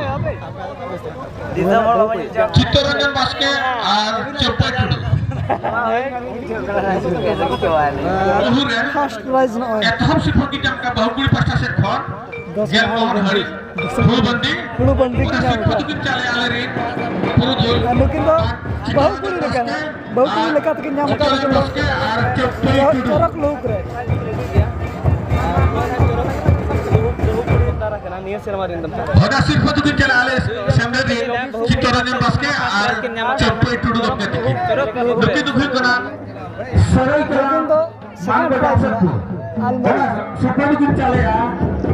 ᱫᱤᱥᱚᱢ ᱦᱚᱲ ᱵᱟᱵᱚᱱ ᱧᱮᱞ ᱧᱟᱢ ᱪᱤᱛᱛᱚᱨᱚᱧᱡᱚᱱ ᱵᱟᱥᱠᱮ ᱟᱨ ᱪᱟᱢᱯᱟᱭ ᱴᱩᱰᱩ᱾ ᱵᱩᱡᱷᱟᱹᱣ ᱠᱟᱱᱟ, ᱵᱩᱡᱷᱟᱹᱣ ᱠᱟᱱᱟ᱾ ᱚᱦᱩᱨ ᱨᱮ ᱯᱷᱟᱥᱴ ᱯᱨᱟᱭᱤᱡᱽ ᱱᱚᱜᱼᱚᱭ᱾ ᱮᱛᱚᱦᱚᱵ ᱥᱤᱨᱯᱟᱹ ᱠᱤᱱ ᱧᱟᱢ ᱠᱟᱜᱼᱟ ᱵᱟᱹᱦᱩ ᱠᱩᱲᱤ ᱯᱟᱦᱴᱟ ᱥᱮᱫ ᱠᱷᱚᱱ᱾ ᱫᱚᱥ ᱜᱮᱞ ᱢᱚᱬᱮ ᱢᱚᱬᱮ ᱵᱟᱹᱦᱩ ᱦᱟᱹᱨᱤᱡ᱾ ᱦᱩᱲᱩ ᱵᱟᱹᱱᱫᱤ᱾ ᱦᱩᱲᱩ ᱵᱟᱹᱱᱫᱤ ᱠᱤᱱ ᱚᱱᱟ ᱧᱟᱢ ᱥᱤᱨᱯᱟᱹ ᱠᱟᱫᱟ᱾ ᱫᱚᱠᱤᱱ ᱪᱟᱞᱮ ᱟᱞᱮ ᱨᱮᱱ ᱯᱩᱨᱩᱫᱷᱩᱞ᱾ ᱟᱨ ᱱᱩᱠᱤᱱ ᱫᱚ ᱵᱟᱹᱦᱩ ᱠᱩᱲᱤ ᱞᱮᱠᱟ, ᱵᱟᱹᱦᱩ ᱠᱩᱲᱤ ᱞᱮᱠᱟ ᱛᱮᱠᱤᱱ ᱧᱟᱢ ᱟᱠᱟᱫᱟ ᱱᱩᱠᱤᱱ ᱫᱚ ᱪᱚᱨᱚᱠ, ᱪᱚᱨᱚᱠ ᱞᱩᱦᱩᱠ ᱨᱮ᱾ ᱱᱤᱭᱟᱹ ᱥᱮᱨᱢᱟ ᱨᱮᱱ ᱫᱚ ᱱᱟᱦᱟᱜ᱾ ᱦᱚᱫᱟ ᱥᱤᱨᱯᱟᱹ ᱫᱚᱠᱤᱱ ᱪᱟᱞᱟᱜᱼᱟ ᱟᱞᱮ ᱥᱮᱢᱞᱮᱫ ᱨᱤᱱ ᱪᱤᱛᱛᱚᱨᱚᱧᱡᱚᱱ ᱵᱟᱥᱠᱮ ᱟᱨ ᱪᱟᱢᱯᱟᱹᱭ ᱴᱩᱰᱩ ᱜᱚᱢᱠᱮ ᱛᱤᱠᱤᱱ᱾ ᱱᱩᱠᱤᱱ ᱫᱚᱠᱚ ᱦᱩᱭᱩᱜ ᱠᱟᱱᱟ ᱥᱟᱹᱨᱟᱹᱭᱠᱮᱞᱟ ᱢᱟᱱ ᱵᱟᱡᱟᱨ ᱥᱟᱹᱛᱯᱩᱨ᱾ ᱦᱚᱫᱟ ᱥᱤᱨᱯᱟᱹ ᱫᱚᱠᱤᱱ ᱪᱟᱞᱟᱜᱼᱟ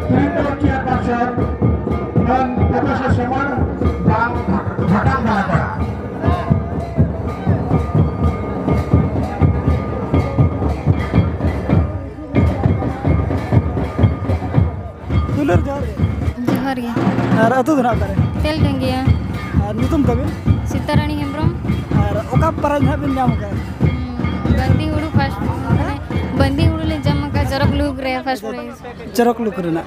ᱛᱤᱨᱤᱝ ᱫᱚᱞ ᱪᱮᱭᱟᱨᱯᱟᱨᱥᱚᱱ ᱢᱟᱱ ᱯᱨᱚᱯᱷᱮᱥᱚᱨ ᱥᱚᱢᱟᱱ ᱵᱟᱝ ᱵᱷᱟᱴᱟᱝ ᱵᱟᱞᱟᱯᱟᱲᱟ᱾ ᱫᱩᱞᱟᱹᱲ ᱡᱚᱦᱟᱨ ᱜᱮ᱾ ᱡᱚᱦᱟᱨ ᱜᱮ᱾ ᱟᱨ ᱟᱹᱛᱩ ᱫᱚ ᱱᱟᱦᱟᱜ ᱚᱠᱟᱨᱮ? ᱛᱮᱞᱰᱟᱹᱝᱜᱤᱭᱟ᱾ ᱟᱨ ᱧᱩᱛᱩᱢ ᱛᱟᱵᱤᱱ? ᱥᱤᱛᱟᱨᱟᱱᱤ ᱦᱮᱢᱵᱨᱚᱢ᱾ ᱟᱨ ᱚᱠᱟ ᱯᱨᱟᱭᱤᱡᱽ ᱱᱟᱦᱟᱜ ᱵᱤᱱ ᱧᱟᱢ ᱟᱠᱟᱫᱼᱟ? ᱦᱩᱸ, ᱵᱟᱸᱫᱤ ᱦᱩᱲᱩ ᱯᱷᱟᱥᱴ, ᱢᱟᱱᱮ, ᱵᱟᱸᱫᱤ ᱦᱩᱲᱩ ᱞᱮ ᱡᱚᱢ ᱟᱠᱟᱫᱼᱟ ᱪᱚᱨᱚᱠ ᱞᱩᱠ ᱨᱮ ᱯᱷᱟᱥᱴ ᱯᱨᱟᱭᱤᱡᱽ᱾ ᱪᱚᱨᱚᱠ ᱞᱩᱠ ᱨᱮᱱᱟᱜ᱾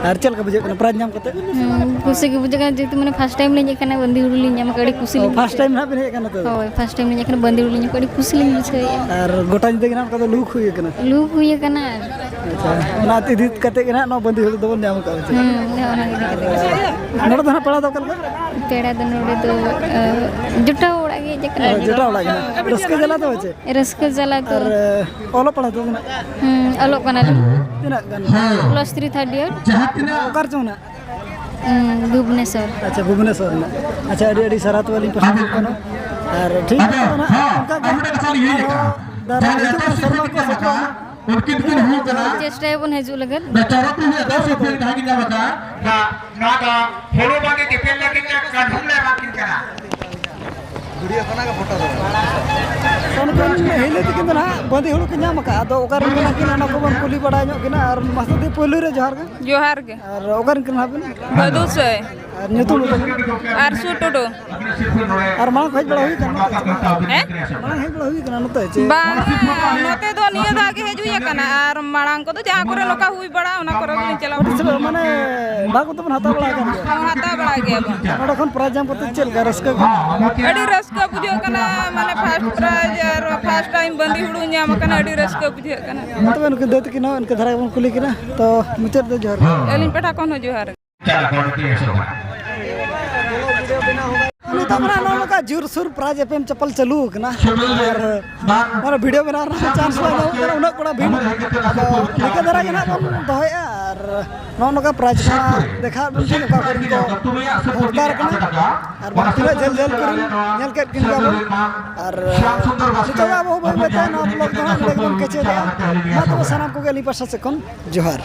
ᱟᱨ ᱪᱮᱫ ᱞᱮᱠᱟ ᱵᱩᱡᱷᱟᱹᱜ ᱠᱟᱱᱟ ᱯᱨᱟᱭᱤᱡᱽ ᱧᱟᱢ ᱠᱟᱛᱮ? ᱦᱩᱸ, ᱠᱩᱥᱤ ᱜᱮ ᱵᱩᱡᱷᱟᱹᱜ ᱠᱟᱱᱟ, ᱡᱮᱦᱮᱛᱩ ᱢᱟᱱᱮ ᱯᱷᱟᱥᱴ ᱴᱟᱭᱤᱢ ᱞᱤᱧ ᱦᱮᱡ ᱟᱠᱟᱱᱟ, ᱵᱟᱸᱫᱤ ᱦᱩᱲᱩ ᱞᱤᱧ ᱧᱟᱢ ᱟᱠᱟᱫᱼᱟ, ᱟᱹᱰᱤ ᱠᱩᱥᱤ ᱚ, ᱞᱤᱧ ᱯᱷᱟᱥᱴ ᱴᱟᱭᱤᱢ ᱱᱟᱦᱟᱜ ᱵᱤᱱ ᱦᱮᱡ ᱟᱠᱟᱱᱟ ᱛᱚ? ᱦᱳᱭ, ᱯᱷᱟᱥᱴ ᱴᱟᱭᱤᱢ ᱞᱤᱧ ᱦᱮᱡ ᱟᱠᱟᱱᱟ, ᱵᱟᱸᱫᱤ ᱦᱩᱲᱩ ᱞᱤᱧ ᱧᱟᱢ ᱠᱟᱜᱼᱟ, ᱟᱹᱰᱤ ᱠᱩᱥᱤ ᱞᱤᱧ ᱵᱩᱡᱷᱟᱹᱣᱮᱫᱼᱟ᱾ ᱟᱨ ᱜᱚᱴᱟ ᱧᱤᱫᱟᱹ ᱜᱮ ᱱᱟᱦᱟᱜ ᱚᱱᱠᱟ ᱫᱚ ᱞᱩᱦᱩᱠ ᱦᱩᱭ ᱟᱠᱟᱱᱟ? ᱞᱩᱦᱩᱠ ᱦᱩᱭ ᱟᱠᱟᱱᱟ᱾ ᱟᱪᱪᱷᱟ, ᱚᱱᱟ ᱤᱫᱤ ᱠᱟᱛᱮ ᱜᱮ ᱱᱟᱦᱟᱜ ᱱᱚᱣᱟ ᱵᱟᱸᱫᱤ ᱦᱩᱲᱩ ᱫᱚᱵᱚᱱ ᱧᱟᱢ ᱟᱠᱟᱫᱼᱟ, ᱵᱩᱡᱷᱟᱹᱣ? ᱦᱩᱸ, ᱚᱱᱟ ᱤᱫᱤ ᱠᱟᱛᱮ ᱜᱮ᱾ ᱱᱚᱰᱮ ᱫᱚ ᱱᱟᱦᱟᱜ ᱯᱮᱲᱟ ᱫᱚ ᱚᱠᱟ ᱞᱮᱠᱟ? ᱯᱮᱲᱟ ᱫᱚ ᱱᱚᱰᱮ ᱫᱚ, ᱟᱸ, ᱡᱚᱴᱟᱣ ᱚᱲᱟᱜ ᱜᱮ ᱦᱮᱡ ᱟᱠᱟᱱᱟ᱾ ᱚ, ᱡᱚᱴᱟᱣ ᱚᱲᱟᱜ ᱜᱮ ᱱᱟᱦᱟᱜ᱾ ᱨᱟᱹᱥᱠᱟᱹ ᱡᱟᱞᱟ ᱫᱚ ᱪᱮᱫ? ᱨᱟᱹᱥᱠᱟᱹ ᱡᱟᱞᱟ ᱫᱚ᱾ ᱟᱨ, ᱚᱞᱚᱜ ᱯᱟᱲᱦᱟᱜ ᱫᱚ ᱱᱟᱦᱟᱜ? ᱦᱩᱸ, ᱚᱞᱚᱜ ᱠᱟᱱᱟᱞᱤᱧ᱾ ᱛᱤᱱᱟᱹᱜ ᱜᱟᱱ? Plus three third year. ᱚᱠᱟ ᱨᱮᱪᱚ ᱱᱟᱦᱟᱜ? ᱦᱩᱸ, ᱵᱷᱩᱵᱽᱱᱮᱥᱚᱨ᱾ ᱟᱪᱪᱷᱟ, ᱵᱷᱩᱵᱽᱱᱮᱥᱚᱨ ᱨᱮᱱᱟᱜ᱾ ᱟᱪᱪᱷᱟ, ᱟᱹᱰᱤ ᱟᱹᱰᱤ ᱥᱟᱨᱦᱟᱣ ᱛᱚᱵᱮ ᱟᱹᱞᱤᱧ ᱯᱟᱥᱴᱟ ᱥᱮᱫ ᱠᱷᱚᱱ ᱦᱚᱸ᱾ ᱟᱨ ᱴᱷᱤᱠ ᱜᱮᱭᱟ, ᱟᱫᱚ ᱱᱟᱦᱟᱜ ᱚᱱᱠᱟ ᱜᱮ ᱟᱨᱦᱚᱸ ᱫᱟᱨᱟᱭ ᱦᱤᱡᱩᱜ ᱠᱟᱱ ᱥᱮᱨᱢᱟ ᱠᱚ ᱥᱮᱴᱮᱨᱚᱜ ᱢᱟ᱾ ᱩᱱᱠᱤᱱ ᱠᱤᱱ ᱦᱩᱭᱩᱜ ᱠᱟᱱᱟ᱾ ᱪᱮᱥᱴᱟᱭᱟᱵᱚᱱ ᱦᱤᱡᱩᱜ ᱞᱟᱹᱜᱤᱫ᱾ ᱪᱚᱨᱚᱠ ᱨᱮᱱᱟᱜ ᱫᱟᱲᱮ ᱥᱮ ᱡᱟᱦᱟᱸ ᱜᱮ ᱧᱟᱢ ᱟᱠᱟᱫᱼᱟ, ᱱᱚᱣᱟ ᱫᱚ ᱦᱳᱲᱳ ᱵᱟᱸᱫᱮ ᱫᱤᱯᱤᱞ ᱞᱟᱹᱜᱤᱫ ᱛᱮ ᱠᱟᱹᱰᱷᱩᱢ ᱞᱮ ᱮᱢᱟ ᱠᱤᱱ ᱠᱟᱱᱟ᱾ ᱩᱱᱠᱤᱱ ᱦᱤᱞᱤ ᱛᱟᱹᱠᱤᱱ ᱫᱚ ᱱᱟᱦᱟᱜ ᱵᱟᱸᱫᱤ ᱦᱩᱲᱩ ᱠᱤᱱ ᱧᱟᱢ ᱟᱠᱟᱫᱼᱟ᱾ ᱟᱫᱚ ᱚᱠᱟᱨᱮ ᱢᱮᱱᱟᱜ ᱠᱤᱱᱟ, ᱚᱱᱟ ᱠᱚᱵᱚᱱ ᱠᱩᱞᱤ ᱵᱟᱲᱟᱭ ᱧᱚᱜ ᱠᱤᱱᱟ᱾ ᱟᱨ ᱢᱟᱥᱴᱟᱨ ᱫᱤ, ᱯᱳᱭᱞᱳ ᱨᱮ ᱡᱚᱦᱟᱨ ᱜᱮ᱾ ᱡᱚᱦᱟᱨ ᱜᱮ᱾ ᱟᱨ ᱚᱠᱟᱨᱮᱱ ᱠᱟᱱᱟ ᱵᱤᱱ? ᱵᱟᱹᱫᱩᱥᱟᱹᱭ᱾ ᱟᱨ ᱧᱩᱛᱩᱢ ᱫᱚ ᱛᱟᱵᱤᱱ? ᱟᱨᱥᱩ ᱴᱩᱰᱩ᱾ ᱟᱨ ᱢᱟᱲᱟᱝ ᱠᱚ ᱦᱮᱡ ᱵᱟᱲᱟ ᱦᱩᱭ ᱠᱟᱱᱟ ᱱᱚᱛᱮ ᱥᱮ ᱵᱟᱝ? ᱦᱮᱸ? ᱢᱟᱲᱟᱝ ᱦᱮᱡ ᱵᱟᱲᱟ ᱦᱩᱭ ᱠᱟᱱᱟ ᱱᱚᱛᱮ ᱪᱮ? ᱵᱟᱝ, ᱱᱚᱛᱮ ᱫᱚ ᱱᱤᱭᱟᱹ ᱫᱷᱟᱣ ᱜᱮ ᱦᱮᱡ ᱦᱩᱭ ᱟᱠᱟᱱᱟ, ᱟᱨ ᱢᱟᱲᱟᱝ ᱠᱚᱫᱚ ᱡᱟᱦᱟᱸ ᱠᱚᱨᱮ ᱱᱚᱝᱠᱟ ᱦᱩᱭ ᱵᱟᱲᱟ, ᱚᱱᱟ ᱠᱚᱨᱮ ᱜᱮᱞᱤᱧ ᱪᱟᱞᱟᱣ ᱵᱟᱲᱟ ᱢᱟᱱᱮ ᱵᱷᱟᱜᱽ ᱠᱚᱫᱚ ᱵᱚᱱ ᱦᱟᱛᱟᱣ ᱵᱟᱲᱟ ᱟᱠᱟᱱ ᱜᱮᱭᱟ᱾ ᱦᱚᱸ, ᱦᱟᱛᱟᱣ ᱵᱟᱲᱟ ᱜᱮᱭᱟ ᱵᱚᱱ᱾ ᱱᱚᱰᱮ ᱠᱷᱚᱱ ᱯᱨᱟᱭᱤᱡᱽ ᱧᱟᱢ ᱠᱟᱛᱮ ᱪᱮᱫ ᱞᱮᱠᱟ ᱨᱟᱹᱥᱠᱟᱹ ᱠᱚ? ᱟᱹᱰᱤ ᱨᱟᱹᱥᱠᱟᱹ ᱵᱩᱡᱷᱟᱹᱜ ᱠᱟᱱᱟ, ᱢᱟᱱᱮ ᱯᱷᱟᱥᱴ ᱯᱨᱟᱭᱤᱡᱽ ᱟᱨ ᱯᱷᱟᱥᱴ ᱴᱟᱭᱤᱢ ᱵᱟᱸᱫᱤ ᱦᱩᱲᱩ ᱧᱟᱢ ᱟᱠᱟᱱᱟ, ᱟᱹᱰᱤ ᱨᱟᱹᱥᱠᱟᱹ ᱵᱩᱡᱷᱟᱹᱜ ᱠᱟᱱᱟ᱾ ᱢᱟ ᱛᱚᱵᱮ ᱱᱩᱠᱤᱱ ᱫᱟᱹᱭ ᱛᱟᱹᱠᱤᱱ ᱦᱚᱸ ᱤᱱᱠᱟᱹ ᱫᱷᱟᱨᱟ ᱜᱮᱵᱚᱱ ᱠᱩᱞᱤ ᱠᱤᱱᱟ᱾ ᱛᱚ ᱢᱩᱪᱟᱹᱫ ᱨᱮ ᱡᱚᱦᱟᱨ᱾ ᱟᱹᱞᱤᱧ ᱯᱟᱦᱴᱟ ᱠᱷᱚᱱ ᱦᱚᱸ ᱡᱚᱦᱟᱨ᱾ ᱱᱤᱛᱚᱜ ᱢᱟ ᱱᱚᱜᱼᱚ ᱱᱚᱝᱠᱟ ᱡᱳᱨᱥᱳᱨ ᱯᱨᱟᱭᱤᱡᱽ ᱮᱯᱮᱢ ᱪᱟᱯᱟᱞ ᱪᱟᱹᱞᱩ ᱟᱠᱟᱱᱟ᱾ ᱟᱨ ᱢᱟᱱᱮ ᱵᱷᱤᱰᱤᱭᱳ ᱵᱮᱱᱟᱣ ᱨᱮᱱᱟᱜ ᱪᱟᱱᱥ ᱵᱟᱝ ᱧᱟᱢᱚᱜ ᱠᱟᱱᱟ, ᱩᱱᱟᱹᱜ ᱠᱚᱲᱟ ᱵᱷᱤᱲ᱾ ᱟᱫᱚ ᱱᱤᱝᱠᱟᱹ ᱫᱷᱟᱨᱟ ᱜᱮ ᱱᱟᱦᱟᱜ ᱵᱚᱱ ᱫᱚᱦᱚᱭᱮᱫᱼᱟ ᱟᱨ ᱱᱚᱜᱼᱚ ᱱᱚᱝᱠᱟ ᱯᱨᱟᱭᱤᱡᱽ ᱠᱚ ᱫᱮᱠᱷᱟᱣ ᱵᱚᱱ ᱴᱷᱮᱱ ᱚᱠᱟ ᱠᱚᱨᱮᱱ ᱠᱚ ᱦᱚᱨᱫᱟᱨ ᱠᱟᱱᱟ ᱟᱨ ᱵᱟᱝ ᱛᱤᱱᱟᱹᱜ ᱡᱷᱟᱹᱞ ᱡᱷᱟᱹᱞ ᱠᱚᱨᱮᱱ ᱧᱮᱞ ᱠᱮᱫ ᱠᱤᱱ ᱜᱮᱭᱟ ᱵᱚᱱ᱾ ᱟᱨ ᱱᱤᱛᱚᱜ ᱟᱵᱚ ᱵᱟᱹᱭ ᱵᱟᱹᱭ ᱛᱮ ᱱᱚᱣᱟ ᱵᱞᱚᱜ ᱫᱚ ᱦᱟᱸᱜ ᱱᱚᱰᱮ ᱜᱮᱵᱚᱱ ᱠᱮᱪᱮᱫᱮᱜᱼᱟ᱾ ᱢᱟ ᱛᱚᱵᱮ ᱥᱟᱱᱟᱢ ᱠᱚᱜᱮ ᱟᱹᱞᱤᱧ ᱯᱟᱦᱴᱟ ᱥᱮᱫ ᱠᱷᱚᱱ ᱡᱚᱦᱟᱨ᱾